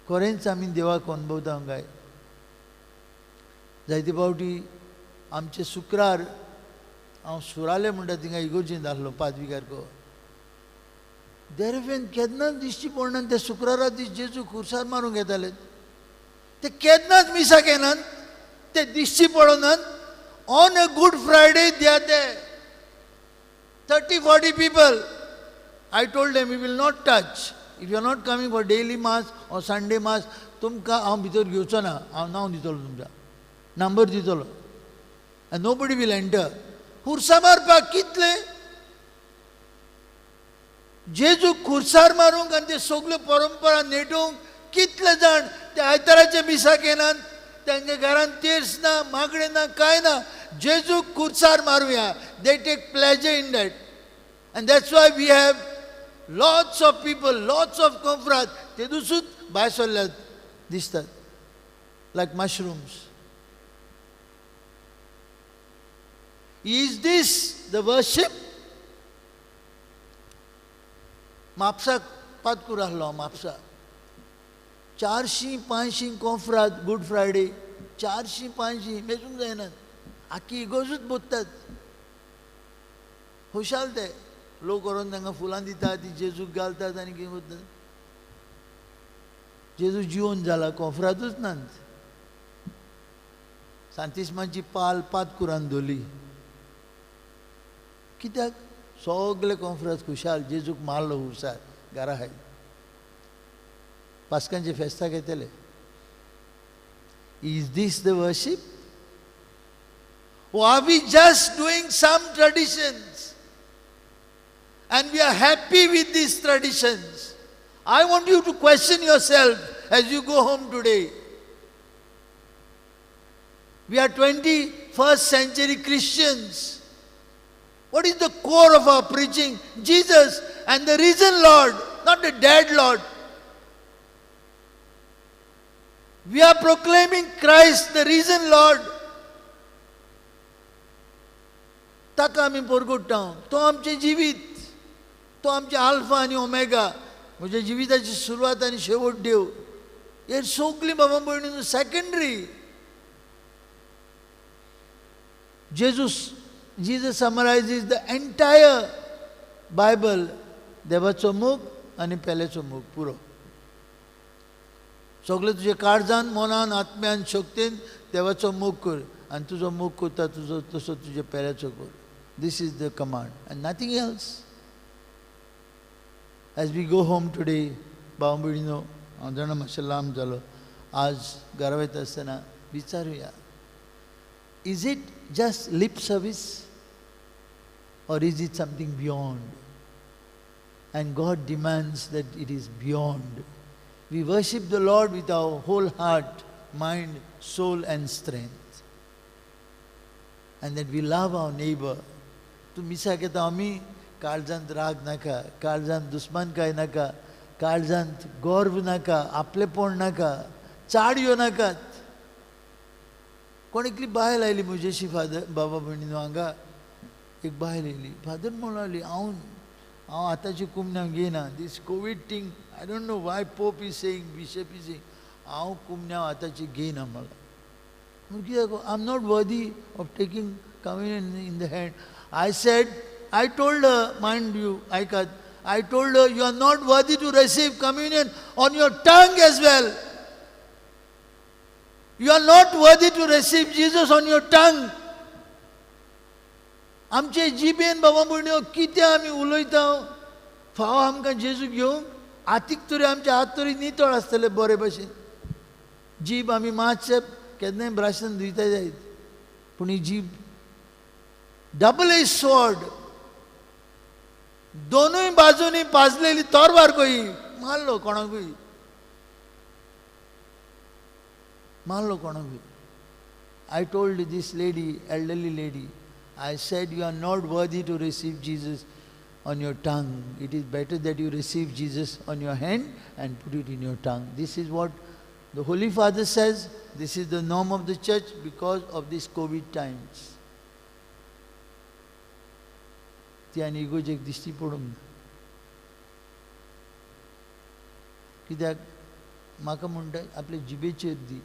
खरेंच आमी देवाक अणभवता काय? जायते फावटी आमचे शुक्रार हांव सुराले म्हणटा थिंगा इगोर्जेंत आसलो पादविगारको, देरफेन केन्नाच दिश्टी पडना. ते शुक्रारा दीस जेजू खुर्सार मारूंक येताले, ते केन्नाच मिसाक येनात, ते दिश्टी पडनात. On a Good Friday they are there 30-40 people. I told them we will not touch. If you are not coming for daily mass or Sunday mass, तुमकां हांव भितर घेवचो ना, हांव नांव दितलो, तुमच्या नंबर दितलो, and nobody will enter. खुर्सा मारपाक कितले जेजू खुर्सार मारूंक आनी ते सगल्यो परंपरा नेटूंक कितले जाण ते आयताराचे मिसाक येनात, तांच्या घरान तेर्स ना, मागणें ना, कांय ना. जेजू खुर्सार मारुया, they take pleasure in that. And that's why we have lots of people, lots of कोंफ्राद ते दुसूच भायर सरल्यात दिसतात, like mushrooms. Is this the worship? म्हापसाक पातकूर आसलो, म्हापसा 400-500 कोंफ्राद गुड फ्रायडे, 400-500 मेजूंक जायनात, आख्खी इगोर्जूच बोत्तात. खुशाल ते लोक व्हरोन तांकां फुलां दितात, ती जेजूक घालतात आनी कितें करतात. जेजू जिवन जाला, कोंफ्रादूच नात. सांतिस्माची पाल पातकुरान धरली कित्याक? सगळे कोंफ्राद खुशाल, जेजूक मारलो हुसार घरा हाय. पास्कांचे फेस्ताक येतले. Is this the worship? Or are we just doing some traditions and we are happy with these traditions? I want you to question yourself as you go home today. We are 21st century Christians. What is the core of our preaching? Jesus and the risen Lord, not the dead Lord. We are proclaiming Christ, the risen Lord. ताका आमी परगट्टा, तो आमचें जिवीत. तो आमचे आल्फा आनी ओमेगा, म्हज्या जिविताची सुरवात आनी शेवट देव. हे सगळीं बाबा भयणीन secondary. Jesus summarizes the entire Bible. देवाचो मोग आनी पेल्याचो मोग पुरो. सगळें तुजे काळजान, मनान, आत्म्यान, शक्तीन देवाचो मोग कर आनी तुजो मोग करता तुजो तसो तुजे पेल्याचो कर. This is the command and nothing else. As we go home today, भाव भयणीनो, हांव जाणा मातशें लांब जालो. आज घरा वयता आसतना विचारुया, is it just lip service or is it something beyond? And God demands that it is beyond. We worship the Lord with our whole heart, mind, soul and strength. And that we love our neighbor. तूं मिसाक येता आमी काळजांत राग नाका, काळजांत दुस्मानकाय नाका, काळजांत गर्व नाका, आपलेपण नाका, चाडयो नाकात. कोण एकली बायल आयली म्हजेशी, फादर, बाबा भयणीनो, हांगा एक बायल आयली. फादर म्हणली, हांव हांव आतांची कुमन्यांव घेयना. This Covid thing, I don't know why pope is saying, bishop is saying, हांव कुमन्यांव आतांची घेयना. म्हाका म्हण कित्याक? I am not worthy of taking communion in the hand. I said, I told her, mind you, आयकात, I told her, you are not worthy to receive communion on your tongue as well. You are not worthy to receive Jesus on your tongue. आमचे जिबेन बाबा भयणीनो कितें आमी उलयता, फाव आमकां जेजू घेवंक आतीक तरी आमचे हात तरी नितळ आसतले बरे भशेन. जीब आमी मातशे केन्नाय ब्राशान धुयता जायत, पूण ही जीब डबल एज स्वॉर्ड, दोनूय बाजूनी पाजलेली तरवार कही मारलो कोणाकूय, मारलो कोणाकूय. I told this lady, elderly lady, I said, you are not worthy to receive Jesus on your tongue. It is better that you receive Jesus on your hand and put it in your tongue. This is what the Holy Father says. This is the norm of the church because of these COVID times. ती आनी इगोजेक दिश्टी पडूंक ना. कित्याक म्हाका म्हणटा आपले जिबेचेर दी.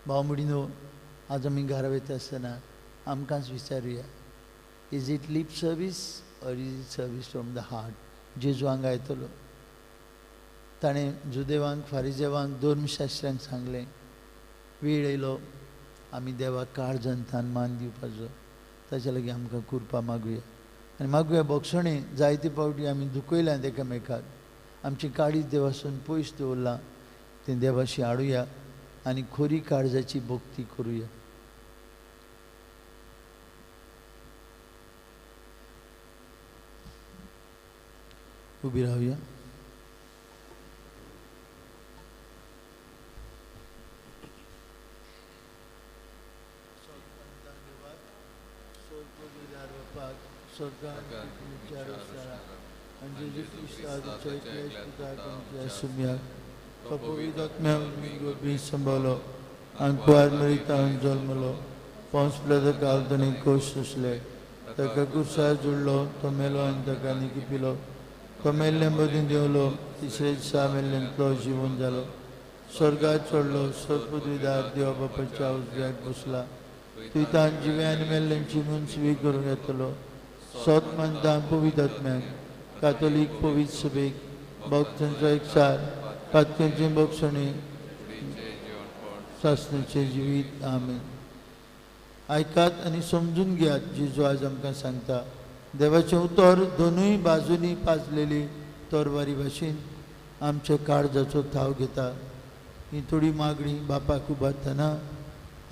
भाव भयणीनो, आज आमी घरा वयता आसतना आमकांच विचारुया, is it lip service or is it service from the heart? जेजू हांगा येतलो. ताणें जुदेवांक, फारिजेवांक, धर्मशास्त्र्यांक सांगलें, वेळ येयलो आमी देवाक काळजान मान दिवपाचो, ताच्या लागीं आमकां कृपा मागुया. आनी मागुया बोगसणे. जायते फावटी आमी दुखयल्यात एकामेकाक, आमची काळीज देवासून पयस दवरलां, तें देवाशी हाडुया आनी खोरी काळजाची भक्ती करुया. उबी रावया. संभालो आंकवार मरितान जल्मलो, पोंस काल ताणें कोश सोंसले, ताका कुर्सार जुडलो, तो मेलो आनी ताका निकिपिलो. तो मेल्ले मदीं देंवलो, तिसरे दिसा मेल्ल्यांतलो जिवन जालो, स्वर्गार चडलो, सर्वपदवीदार देवा बापाच्या उजव्याक बसला. तुयतान जिव्या आनी मेल्ल्यांची मुनसुबी करूंक येतलो. सत मानता पवित्र आत्म्याक, कातोलीक पवित्र सभेक, भक्तांचो एकचार, पातक्यांची बक्षणी, सासणाचें जिवीत. आमेन. आयकात आनी समजून घेयात जेजू आज आमकां सांगता. देवाचें उतर दोनूय बाजूनी पाजलेली तरवारी भाशेन आमच्या काळजाचो थाव घेता. ही थोडी मागणी बापाक उबारतना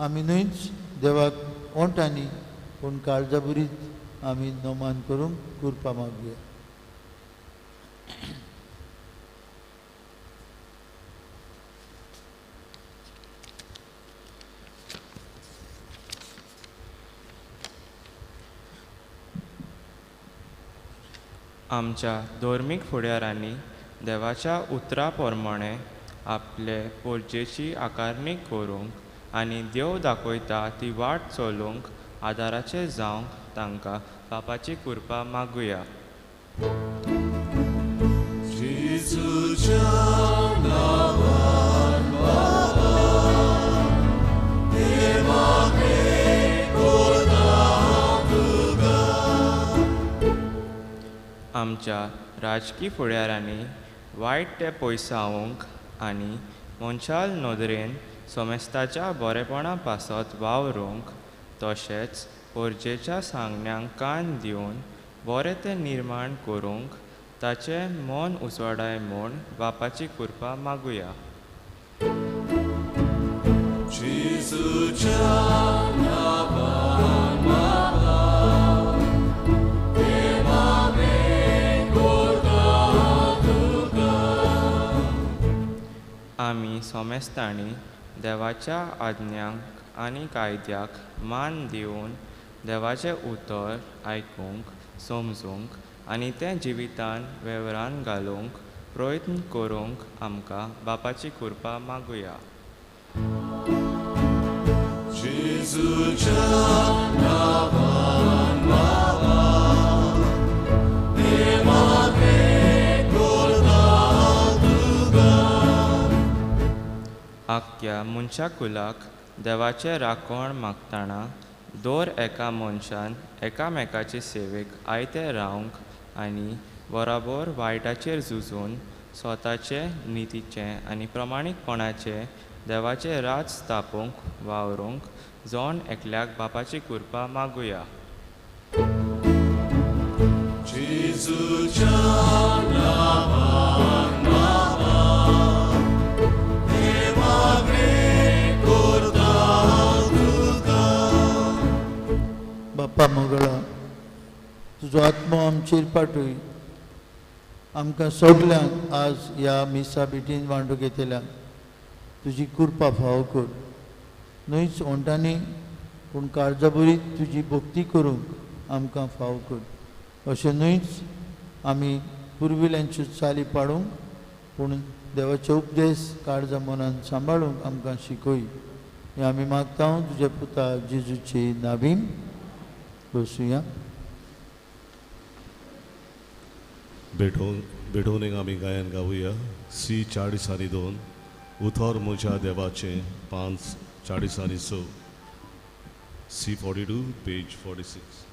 आमी न्हयच देवाक ओंठांनी पूण काळजा भरीत आमी नमान करूंक कृपा मागुया. आमच्या धर्मीक फुडारांनी देवाच्या उतरा प्रमाणें आपले पोरजेची आकारणी करूंक आनी देव दाखयता ती वाट चलोवंक आदाराचें जावंक तांकां बापाची कृपा मागुया. जेजूच्या नांवान बाबा देवागे करता तुका. आमच्या राजकी फुडाऱ्यांनी वायट तें पयसावंक आनी मनशाल नदरेन सोमेस्ताच्या बरेपणा पासत वावरूंक तशेंच परजेच्या सांगण्यांक कान दिवन बरें तें निर्माण करूंक ताचें मन उसवाडाय म्हूण बापाची कृपा मागुया. जेजूच्या नांवान बाबा देवागे करता तुका. आमी सोमेस्तांनी देवाच्या आज्ञांक आनी कायद्याक मान दिवन देवाचें उतर आयकूंक समजूंक आनी तें जिवितान वेव्हारान घालूंक प्रयत्न करूंक आमकां बापाची कृपा मागुया. जेजूच्या नांवान बाबा देवागे करता तुका. आख्या मनशा कुलाक देवाचें राखण मागतना दर एका मनशान एकामेकाचे सेवेक आयते रावंक आनी बराबर वायटाचेर झुजून स्वताचे नितीचें आनी प्रमाणीकपणाचें देवाचें राज स्थापूंक वावरूंक जण एकल्याक बापाची कृपा मागुया. जेजूच्या नांवान बाबा देवागे करता तुका. बापा मोगळा तुजो आत्मो आमचेर पाठय, आमकां सगल्यांक आज ह्या मिसा भेटीन वांटूंक येतल्यांक तुजी कृपा फावो कर. न्हयच ओंठांनी पूण काळजाभरीत तुजी भक्ती करूंक आमकां फावो कर. अशें न्हयच आमी पुर्विल्यांच्यो चाली पाडूंक पूण देवाचे उपदेश काळजा मनान सांबाळूंक आमकां शिकय. हें आमी मागता तुज्या पुता जेजूचे नावीन. बसुया. भेटोवणेक आमी गायन गावया सी 42 उतर म्हज्या देवाचें 5 46 सी 42 पेज 46.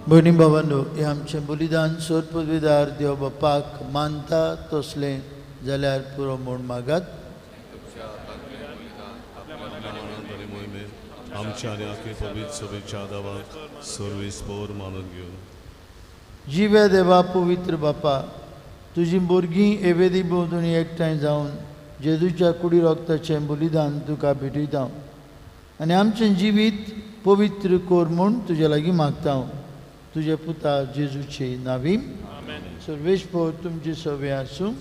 भयणी भावांनो, हें आमचें बलिदान सोद पदवीदार देव बापाक मानता तसलें जाल्यार पुरो म्हूण मागात. आमच्या आनी आखे पवित्र सभेच्या दावाक सर्वीस पोर मानून घेवन जिव्या देवा पवित्र बापा, तुजी भुरगीं एवेदी भोंवतणी एकठांय जावन जेजूच्या कुडी रोगताचें बलिदान तुका भेटयता आनी आमचें जिवीत पवित्र कर म्हूण तुजे लागीं मागता. तुजे पुता जेजूचे नावी. सर्वेस्पर तुमचे सवे आसूं.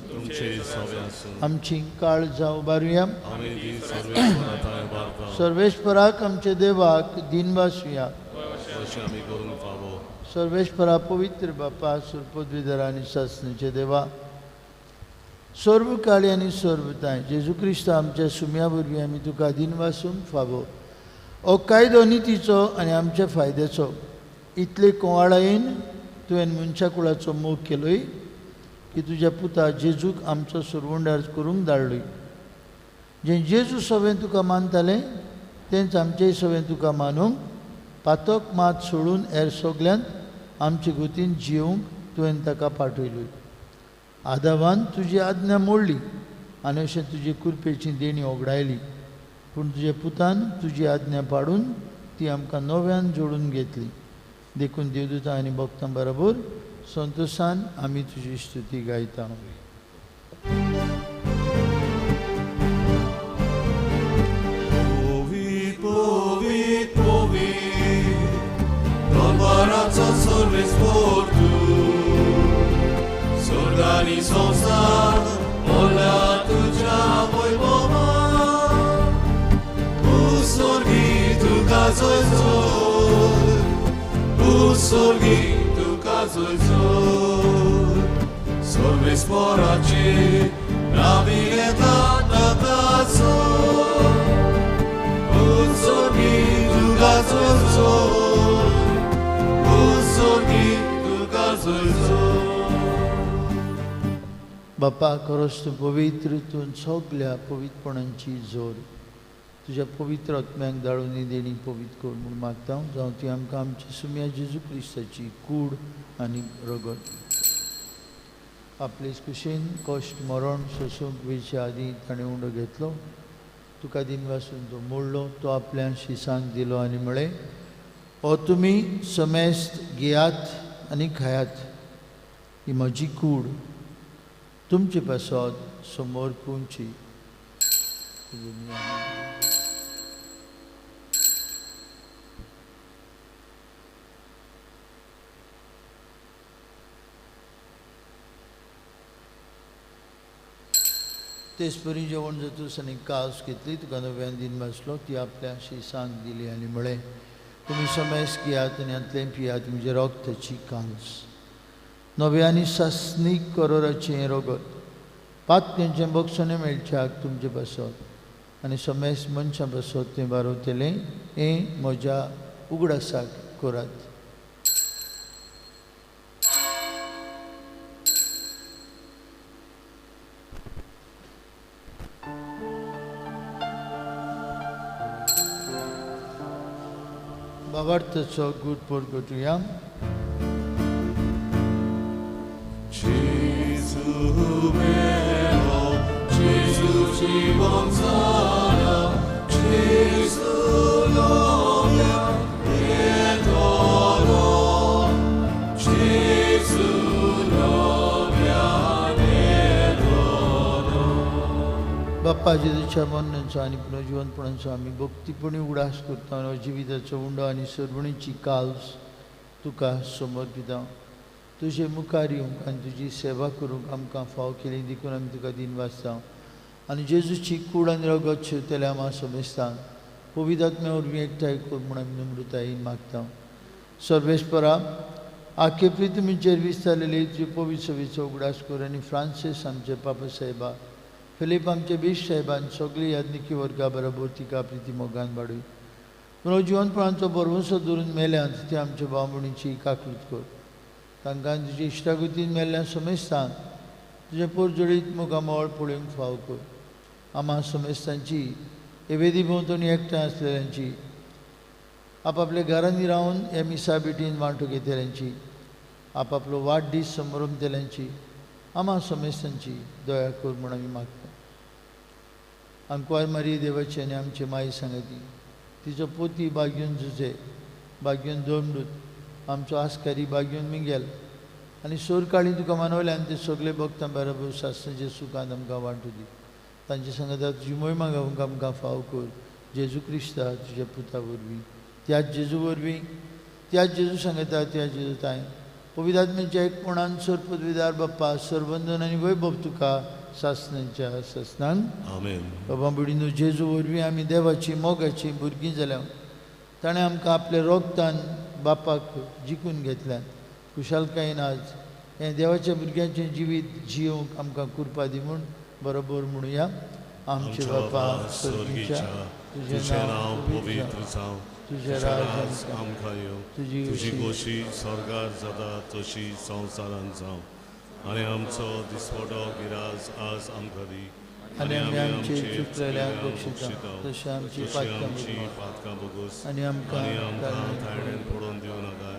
आमची काळजां उबारुया. सर्वेस्पराक आमच्या देवाक दिनवासुया. सर्वेस्परा पवित्र बापा, सुरपदवीधर आनी सासणीचे देवा, सर्व काळी आनी सर्वताय जेजू क्रिस्त आमच्या सुम्या वरवीं आमी तुका दिनवासूंक फावो. हो कायदो नितीचो आनी आमच्या फायद्याचो. इतले कोवाळायेन तुवें मनशा कुळाचो मोग केलोय की तुज्या पुता जेजूक आमचो सुरवंडार करूंक धाडलोय. जें जेजू सवें तुका मानतालें तेंच आमचेय सवें तुका मानूंक पातक मात सोडून हेर सगल्यांत आमचे गोतीन जियोवंक तुवें ताका पाठयलोय. आदावान तुजी आज्ञा मोडली आनी अशें तुजे कुरपेची देणी ओगडायली, पूण तुज्या पुतान तुजी आज्ञा पाडून ती आमकां नव्यान जोडून घेतली. देखून देवदूतां आनी भक्तां बरोबर संतोशान आमी तुजी स्तुती गायता. बापा खरोच तूं पवित्र, तूं सगल्या पवित्रपणांची जोर. तुज्या पवित्र आत्म्याक धाडून ही देणी पवित्र कर म्हूण मागता. जावं ती आमकां आमच्या सुम्या जेजू क्रिस्ताची कूड आनी रगत. आपले कुशीन कश्ट मरण सोसूंक वेचे आदीं ताणें उंडो घेतलो, तुका दिनवासून तो मोडलो, तो आपल्या शिसांक दिलो आनी म्हळें, हो तुमी समेस्त घेयात आनी खायात, ही म्हजी कूड तुमचे पासत समोर पुंची. तेच परी जेवण जातूच आनी कास घेतली, तुका नव्यान दिन बसलो, ती आपल्या शिसांक दिली आनी म्हळें, तुमी समेस्त घेयात आनी हांतलें पियात, म्हजें रगताची कांस, नव्या आनी सासणीक करोराचें रगत, पातक्यांचें बक्षणें मेळच्याक तुमचे पासत आनी समेस्त मनशां पासत तें बारवतलें, हें म्हज्या उगडासाक करात. भावार्थाचो गूट परगटुया. बाप्पा जेजूच्या मरणाचो आनी पुनर्जिवनपणाचो आमी भक्तीपणी उगडास करता आनी जिविताचो उंडो आनी सर्वणीची काल्स तुका समर्पिता. तुजे मुखार येवंक आनी तुजी सेवा करूंक आमकां फाव केली देखून आमी तुका दिनवासता. आनी जेजूची कूड आनी रगत शिवतल्या आमा समेस्तान पवित्र आत्म्या वरवीं एकठांय कर म्हूण आमी नम्रतायेन मागता. सर्वेस्परा आखे पृथ्वीचेर विस्तारलेली तुजे पवित्र सभेचो उगडास कर आनी फ्रांसीस आमचे पापा साहेबा, फिलीप आमचे बीश साहेबान सगळी याज्ञिकी वर्गा बरोबर तिका प्रिती मोगान वाडय. पूण जिवनपणाचो भरवंसो धरून मेल्यांत ते आमच्या भाव भयणीची काकूत कर. तांकां तुजे इश्टागतीन मेल्ल्या समेस्तान तुजें पोरजोडीत मुखामळ पळोवंक फाव कर. आमा समेस्तांची हे वेदी भोंवतणी एकठांय आसलेल्यांची, आपापल्या घरांनी रावन ह्या मिसा भेटीन वांटो घेतल्यांची, आपापलो वाडदीस समरमतल्यांची आमा समेस्तांची दया कर म्हूण आमी मागता. आंकवार मारी देवाची आनी आमचे माई सांगती, तिचो पोती बागयून जुजे, बागयून दोमडूत, आमचो आस्कारी बागयून मिंगेल आनी सोरकाळी तुका मानवले आनी ते सगळे भक्तां बरोबर सासणाचे सुखान आमकां वांटू दी. तांचे सांगता तुजी मोहिमा गावंक आमकां फाव कर जेजू क्रिस्ता तुज्या पुता वरवीं, त्याच जेजू वरवीं, त्याच जेजू सांगता त्या जेजू ताय पवित्र आत्म्याच्या एकपणान सर पदवीदार बाप्पा सरबंधन आनी वैभव तुका सासणाच्या सासणांक. आमेन. बाबा भयणीनो, जेजू वरवीं आमी देवाची मोगाची भुरगीं जाल्या. ताणें आमकां आपल्या रोगतान बापाक जिखून घेतल्यान. खुशालकायेन आज हें देवाच्या भुरग्यांचें जिवीत जियोवंक आमकां कृपा दी म्हूण बरोबर म्हणुया. आमचे बापा स्वर्गीच्या, तुजें नांव पवित्र जावं, तुजें राज आमकां येवं, तुजी गोशी स्वर्गार जाता तशी संवसारांत जावं. आनी आमचो दिसवडो गिराज आज आमकां दी, आनी आमी आमचे चुकलेल्यांक बक्षिता तशें आमची पातकां भोगोस, आनी आमकां ताळेन पडोवन दिवं नाका,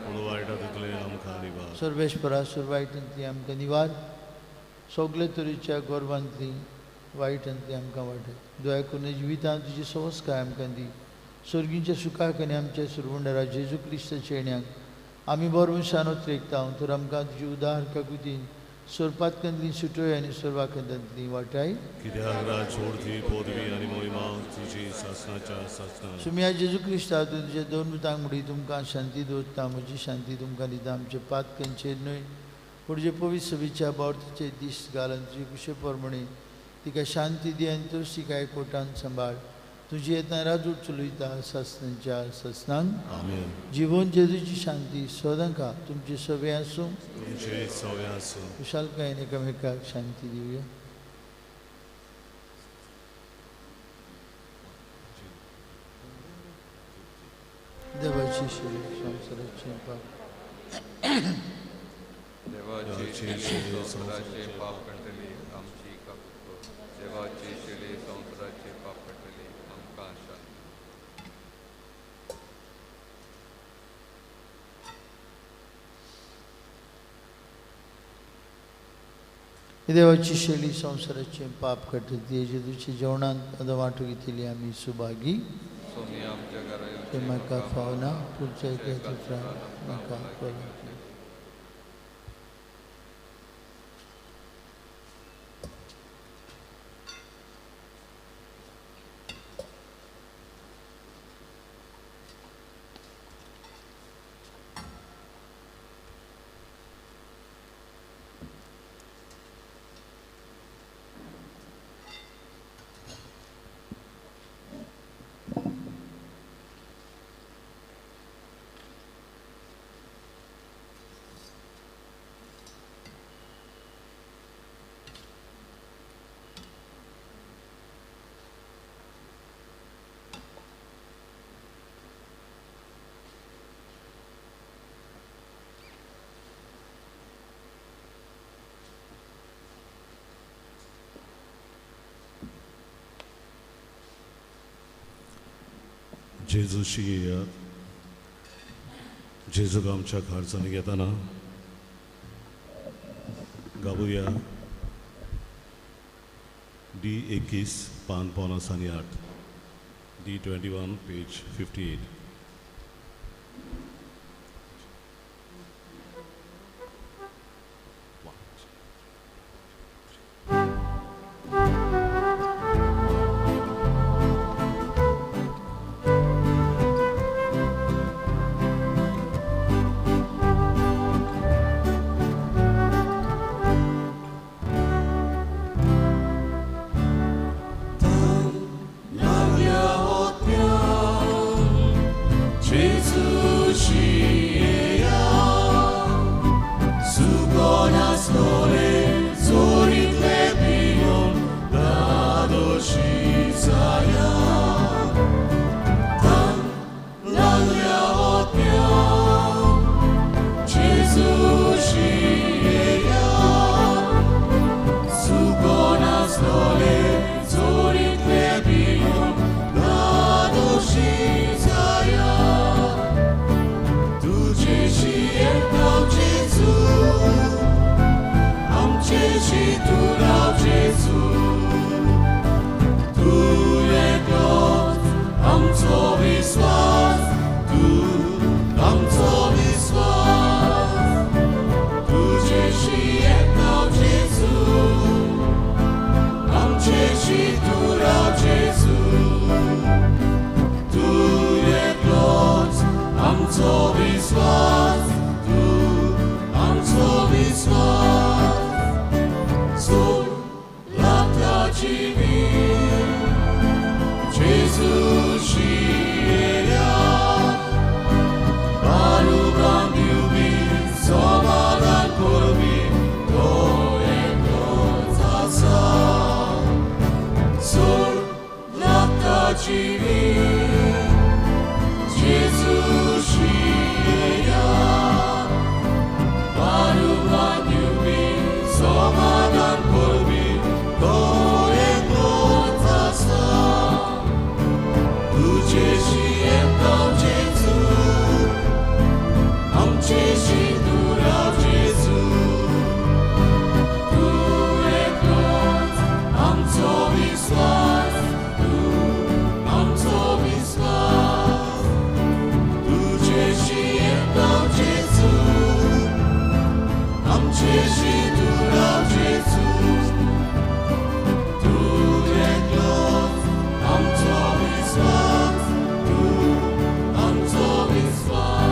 पूण वायटा तितलें आमकां निवार. सर्वेस्परा वायटांतली आमकां निवार, सगळे तरेच्या गर्वांतली वायटांतली आमकां वाटय. दया करून जिवितांत तुजी संस्कार आमकां दी. स्वर्गींच्या सुखाक आनी आमच्या सुरवंडरा जेजू क्रिस्ताच्या येण्याक आमी बरो मनशान उतरेकता तर आमकां तुजी उदार काकुतीन सोरपातकांतली सुटोय आनी सोरवाखंतांतली वाटाय. कित्याक राज जोडती पदवी आनी मोहिमा तुजी सासणाच्या सासणाक. सुम्या जेजू क्रिस्ता तुजे दोन मुतांक मुडी तुमकां शांती दवरता, म्हजी शांती तुमकां दिता. आमचे पातकांचेर न्हय पूण जे पवित्र सभेच्या बावतीचे दीस घालून तुजे कुशे प्रमाणे तिका शांती दी आनी तूं तिका एकवटान सांबाळ. तुजी येतना राजूट चलयता सासणाच्या सासणान. आमेन. जिवन जेजूची शांती सदांका तुमचे सगळे आसूं, तुमचे सगळे आसूं. खुशालकायेन एकामेकाक शांती दिवया. देवाची शरी संवसाराचें पाप. देवाची शरी संवसाराचें पाप काडटली आमची काकूट कर. देवाची शरी संवसाराचें पाप काडटली आमकां शांती. देवाची शैली संवसाराचें पाप काडटली जेजूच्या जेवणांत आतां वांटो घेतली आमी सुभागी. ते म्हाका फावना पुढच्या एका म्हाका पळय. जेजूशी येयात. जेजूक आमच्या घरचांनी घेताना गावया डी 21 पान 58, डी 21 पेज 58. Gesù sceglierà. जेजू शिया पारुवान दिवपी समाधान करपी तो एकलोच आसा तुजेशी येता जेजू आमचेशी तूं राव जेजू तूं एकलोच आमचो विस्वास तूं आमचो विस्वास तुजेशी येता जेजू आमचेशी तूं राव जेजू तूं एकलोच आमचो विस्वास तूं आमचो विस्वास.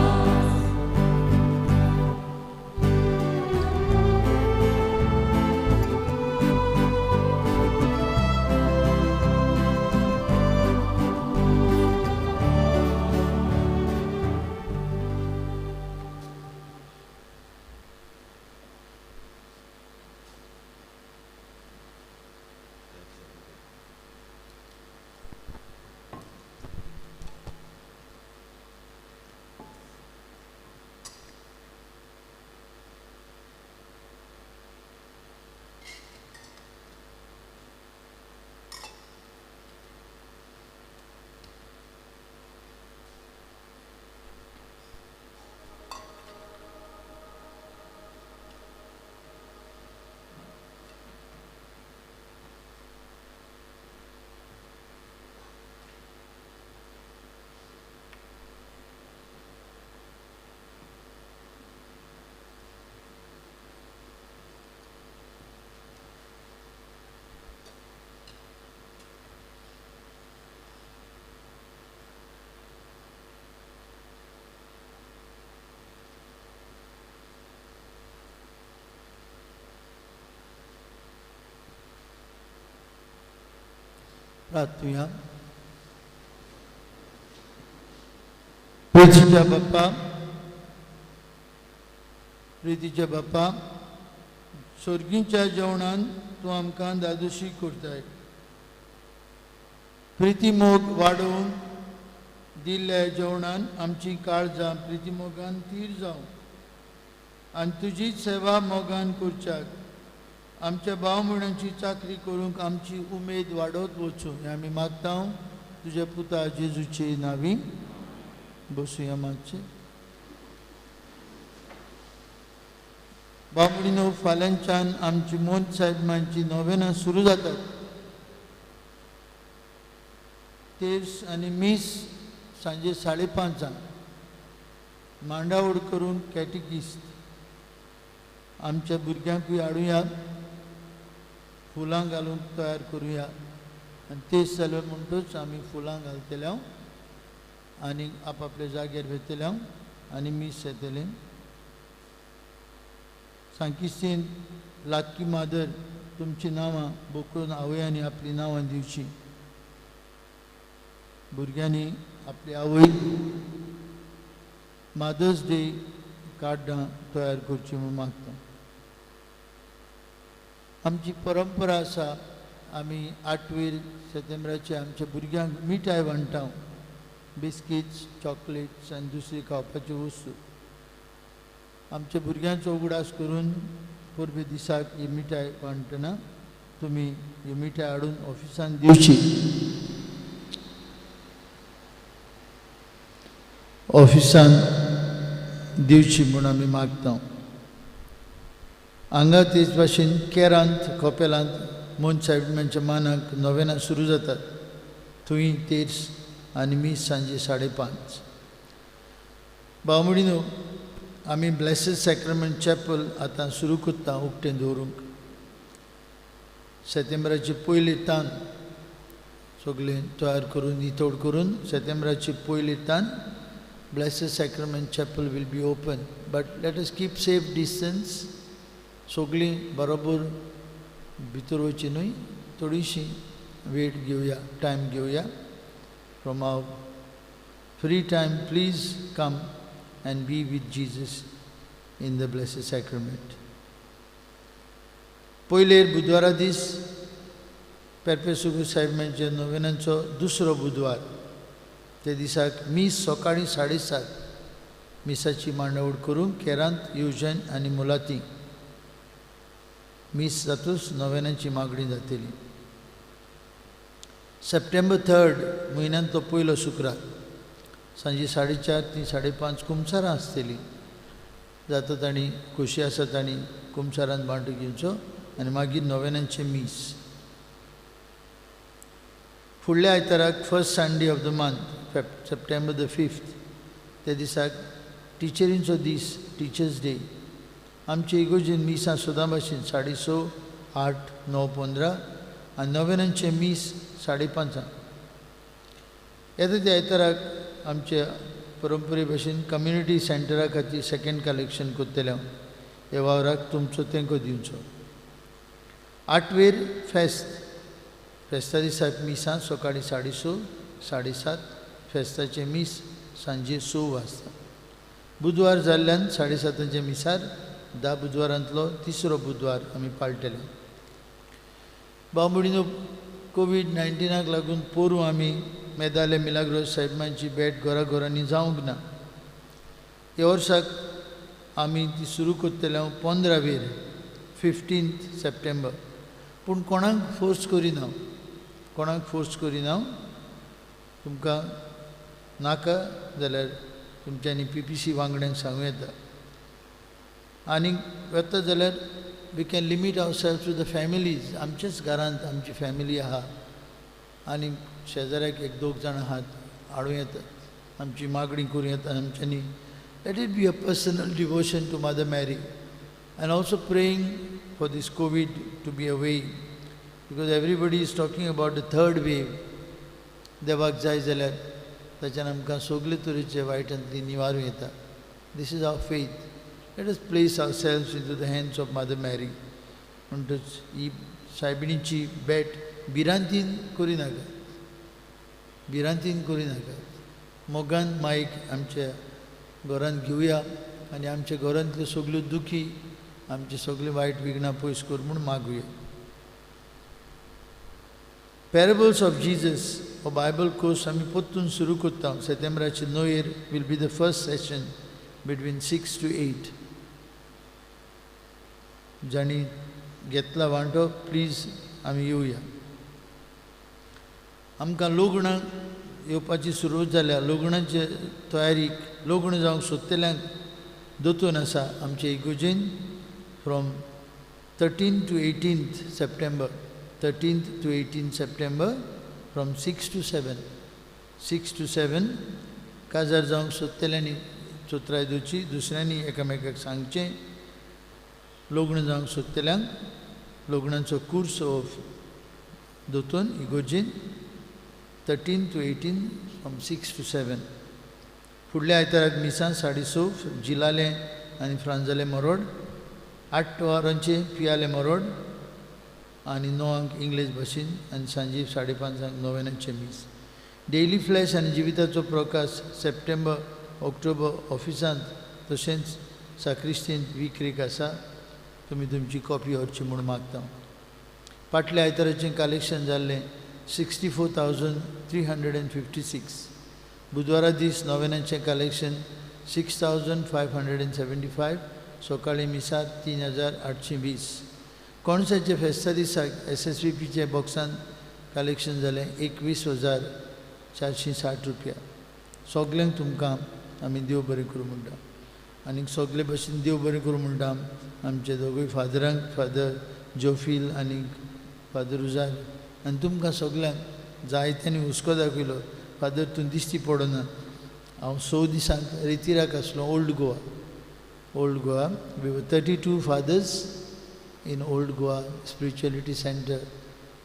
प्रार्थुया. प्रितीच्या बाप्पा, प्रितीच्या बाप्पा, सोर्गीच्या जेवणान तूं आमकां दादोशी करताय. प्रितीमोग वाडोवन दिल्ल्या जेवणान आमची काळजां प्रितीमोगान तीर जावं आनी तुजी सेवा मोगान करच्याक आमच्या भाव भयणांची चाकरी करूंक आमची उमेद वाडत वचूं हें आमी मागता तुज्या पुता जेजूचे नांवी. बसुया मातशें. भाव भयणीनो, फाल्यांच्यान आमची मोन साहेबांची नोवेनां सुरू जातात. तेर्स आनी मीस सांजे 5:30 मांडावड करून कॅटिकिस्त आमच्या भुरग्यांकूय हाडुया, फुलां घालूंक तयार करुया आनी तेच जालें म्हणटूच आमी फुलां घालतले आनी आपआपल्या जाग्यार वेतले आनी मीस येतलें. सांकिस्तीन लातकी मादर तुमचीं नांवां बोकरून आवयांनी आपलीं नांवां दिवचीं. भुरग्यांनी आपली आवय मादर्स डे कार्डां तयार करचीं म्हूण मागता. आमची परंपरा आसा, आमी 8 सप्टेंबराचे आमच्या भुरग्यांक मिठाय वांट्टा, बिस्किट्स, चॉकलेट्स आनी दुसरी खावपाच्यो वस्तू. आमच्या भुरग्यांचो उगडास करून परबे दिसाक ही मिठाय वांट्टना तुमी ही मिठाय हाडून ऑफिसान दिवची. ऑफिसान दिवची म्हूण आमी मागता. हांगा तेच भाशेन केरांत कपेलांत मोन साहेबांच्या मानाक नोवेनां सुरू जातात. थंय तेर्स आनी मीस सांजे 5:30. भाव भयणीनो, आमी ब्लेसेड सॅक्रमेंट चॅपल आतां सुरू करता उक्तें दवरूंक. सप्टेंबराचे पयले तान सगळें तयार करून नितळ करून सप्टेंबराचे पयले तान Blessed Sacrament Chapel will be open, but let us keep safe distance. सगळीं बरोबर भितर वचची न्हय, थोडीशी वेळ घेवया, टायम घेवया. From our free time please come and be with Jesus in the Blessed Sacrament. पयले बुधवारा दीस पेरपेसुगू साहेबांच्या नोवेनांचो दुसरो बुधवार ते दिसाक मीस सकाळीं 7:30 मिसाची मांडावळ करूंक केरांत युजन आनी मुलाती मीस जातूच नोवेनाची मागणी जातली. सप्टेंबर 3 म्हयन्यांतलो पयलो शुक्रार सांजे 4:30 ते 5:30 कुमसारां आसतलीं. जाता तांणी खोशी आसा तांणी कुमसारान वांटो घेवचो आनी मागीर नोवेनांचें मीस. फुडल्या आयताराक first Sunday of the month September the 5th त्या दिसाक टिचरींचो दीस, टिचर्स डे. आमचे इगोर्जेन मिसां सदां भाशेन 6:30, 8, 9, 15 आनी नोवेनांचें मीस 5:30. येता त्या आयताराक आमचे परंपरे भशेन कम्युनिटी सेंटरा खातीर सेकेंड कलेक्शन करतले हांव. ह्या वावराक तुमचो तेंको दिवचो. 8वेर फेस्त, फेस्ता दिसाक मिसां सकाळीं 6:30, 7:30, फेस्ताचें मीस सांजे 6 वाजता. बुधवार जाल्ल्यान 7:30 मिसार 10 बुधवारांतलो तिसरो बुधवार आमी पाळटले. भाव भयणीनो, कोवीड-19 लागून पोरूं आमी मेदाले मिलाग्रोस साहेबांची भेट घरा घरांनी जावंक ना. ह्या वर्साक आमी ती सुरू करतले हांव 15वेर 15 सप्टेंबर. पूण कोणाक फोर्स करिना, कोणाक फोर्स करिना. तुमकां नाका जाल्यार तुमच्यांनी PPC वांगड्यांक सांगूं येता. आनी वता जाल्यार we can limit our self to the families. आमच्याच घरांत आमची फॅमिली आहा आनी शेजाऱ्याक एक दोग जाणां आहात, हाडूं येतात, आमची मागणी करूं येता आमच्यांनी. Let it be a personal devotion to Mother Mary and also praying for this COVID to be away, because everybody is talking about the third wave. देवाक जाय जाल्यार ताच्यान आमकां सगळे तरेचे वायटांतली निवारूं येता. This is our faith. Let us place our selves into the hands of Mother Mary. म्हणटच ही सायबिणीची भेट भिरांतीन करिनाकात, भिरांतीन करिनाकात. मोगान माईक आमच्या घरांत घेवया आनी आमच्या घरांतल्यो सगल्यो दुखी, आमचे सगळे वायट विघ्नां पयस कर म्हूण मागुया. पॅरेबल्स ऑफ जीजस हो बायबल कोर्स आमी परतून सुरू करता. सप्टेंबराचे 9 will be the first session between 6 to 8. जांणी घेतला वांटो प्लीज आमी येवया. आमकां लग्नां येवपाची सुरवात जाल्या. लग्नाचे तयारीक लग्न जावंक सोदतल्यांक दोतोन आसा आमचे इगोर्जेन from 13 to 18 September, 13 to 18 September from 6 to 7, 6 to 7. काजार जावंक सोदतल्यांनी चोत्राय दिवची, दुसऱ्यांनी एकामेकाक सांगचें. लग्न जावंक सोदतल्यांक लग्नाचो कुर्स ऑफ दोतोन इगोर्जेन 13 to 18 from 6 to 7. फुडल्या आयताराक मिसां 6:30 जिलालें आनी फ्रांजालें मरोड, 8 वरांचें पियालें मरोड आनी 9 इंग्लीश भाशेन आनी सांजे 5:30 नोवेनाचें मीस. डेली फ्लॅश आनी जिविताचो प्रकाश सप्टेंबर ऑक्टोबर ऑफिसांत तशेंच साक्रिस्तींत विक्रेक आसा. तुमी तुमची कॉपी व्हरची म्हूण मागता. फाटल्या आयताराचें कलेक्शन जाल्लें 64,356. बुधवारा दीस नोवेनाचें कलेक्शन 6,575. सकाळीं मिसार 3,820. कोणसाच्या फेस्ता दिसाक SSVPच्या बॉक्सान कलेक्शन जालें 21,460 रुपया. सगल्यांक तुमकां आमी देव बरें करूं म्हणटा आनी सगळे भशेन देव बरें करूं म्हणटा आमच्या दोगूय फादरांक, फादर जोफील आनी फादर उजार, आनी तुमकां सगल्यांक जायत्यांनी हुस्को दाखयलो. फादर तूं दिश्टी पडना. हांव 6 दिसांक रेतिराक आसलो, old Goa. Old Goa we were 32 fathers in Old Goa Spirituality Center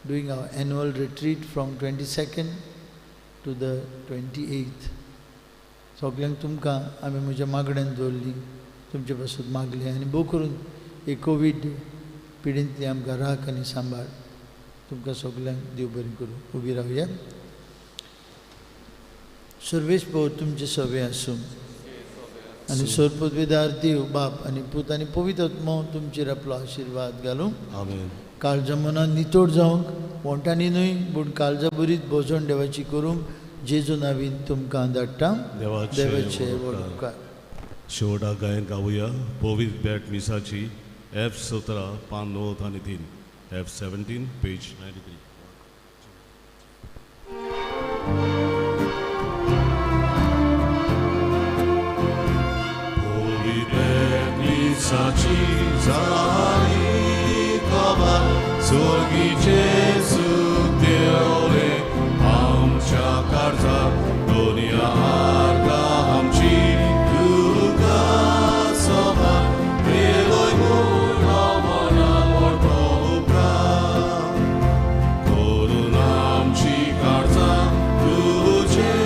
doing our annual retreat from 22nd to the 28th. सगल्यांक तुमकां आमी म्हज्या मागण्यान दवरली, तुमचे पासून मागलें आनी भोव करून हे कोवीड पिडेंतली आमकां राख आनी सांबाळ. तुमकां सगल्यांक देव बरें करूं. उबी रावया. सर्वेश पव तुमचे सवे आसूं आनी सरपदवेदार देव बाप आनी पूत आनी पवित्र आत्मो तुमचेर आपलो आशिर्वाद घालूं. आमेन. काळजा मनान नितोड जावंक, वोंटांनी न्हय पूण काळजा बरीच भोजन देवाची करूंक जेजू नावीन तुमकां धाडटा. देवाचे व्हड उपकार. शेवटाक गायन गावया पवित्र बॅट मिसाची एफ 17 पान 9 आनी 3, एफ 17 पेज 93. मिसाची जाली खबर स्वर्गीचे सूख देवले आमच्या काळजाक दोनया आर्गां आमची तुका सभा मेलोय म्हूण मना मोठो उपकार करून आमची काळजां तुजे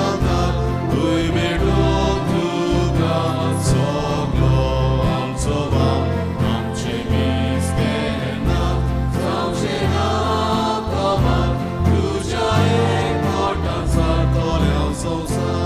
आदार थंय मेळूंक तुका सगलो आमचो वाव आमचे मीस केन्ना जावचें ना कबार तुज्या एकवटान सारतलें संवसार.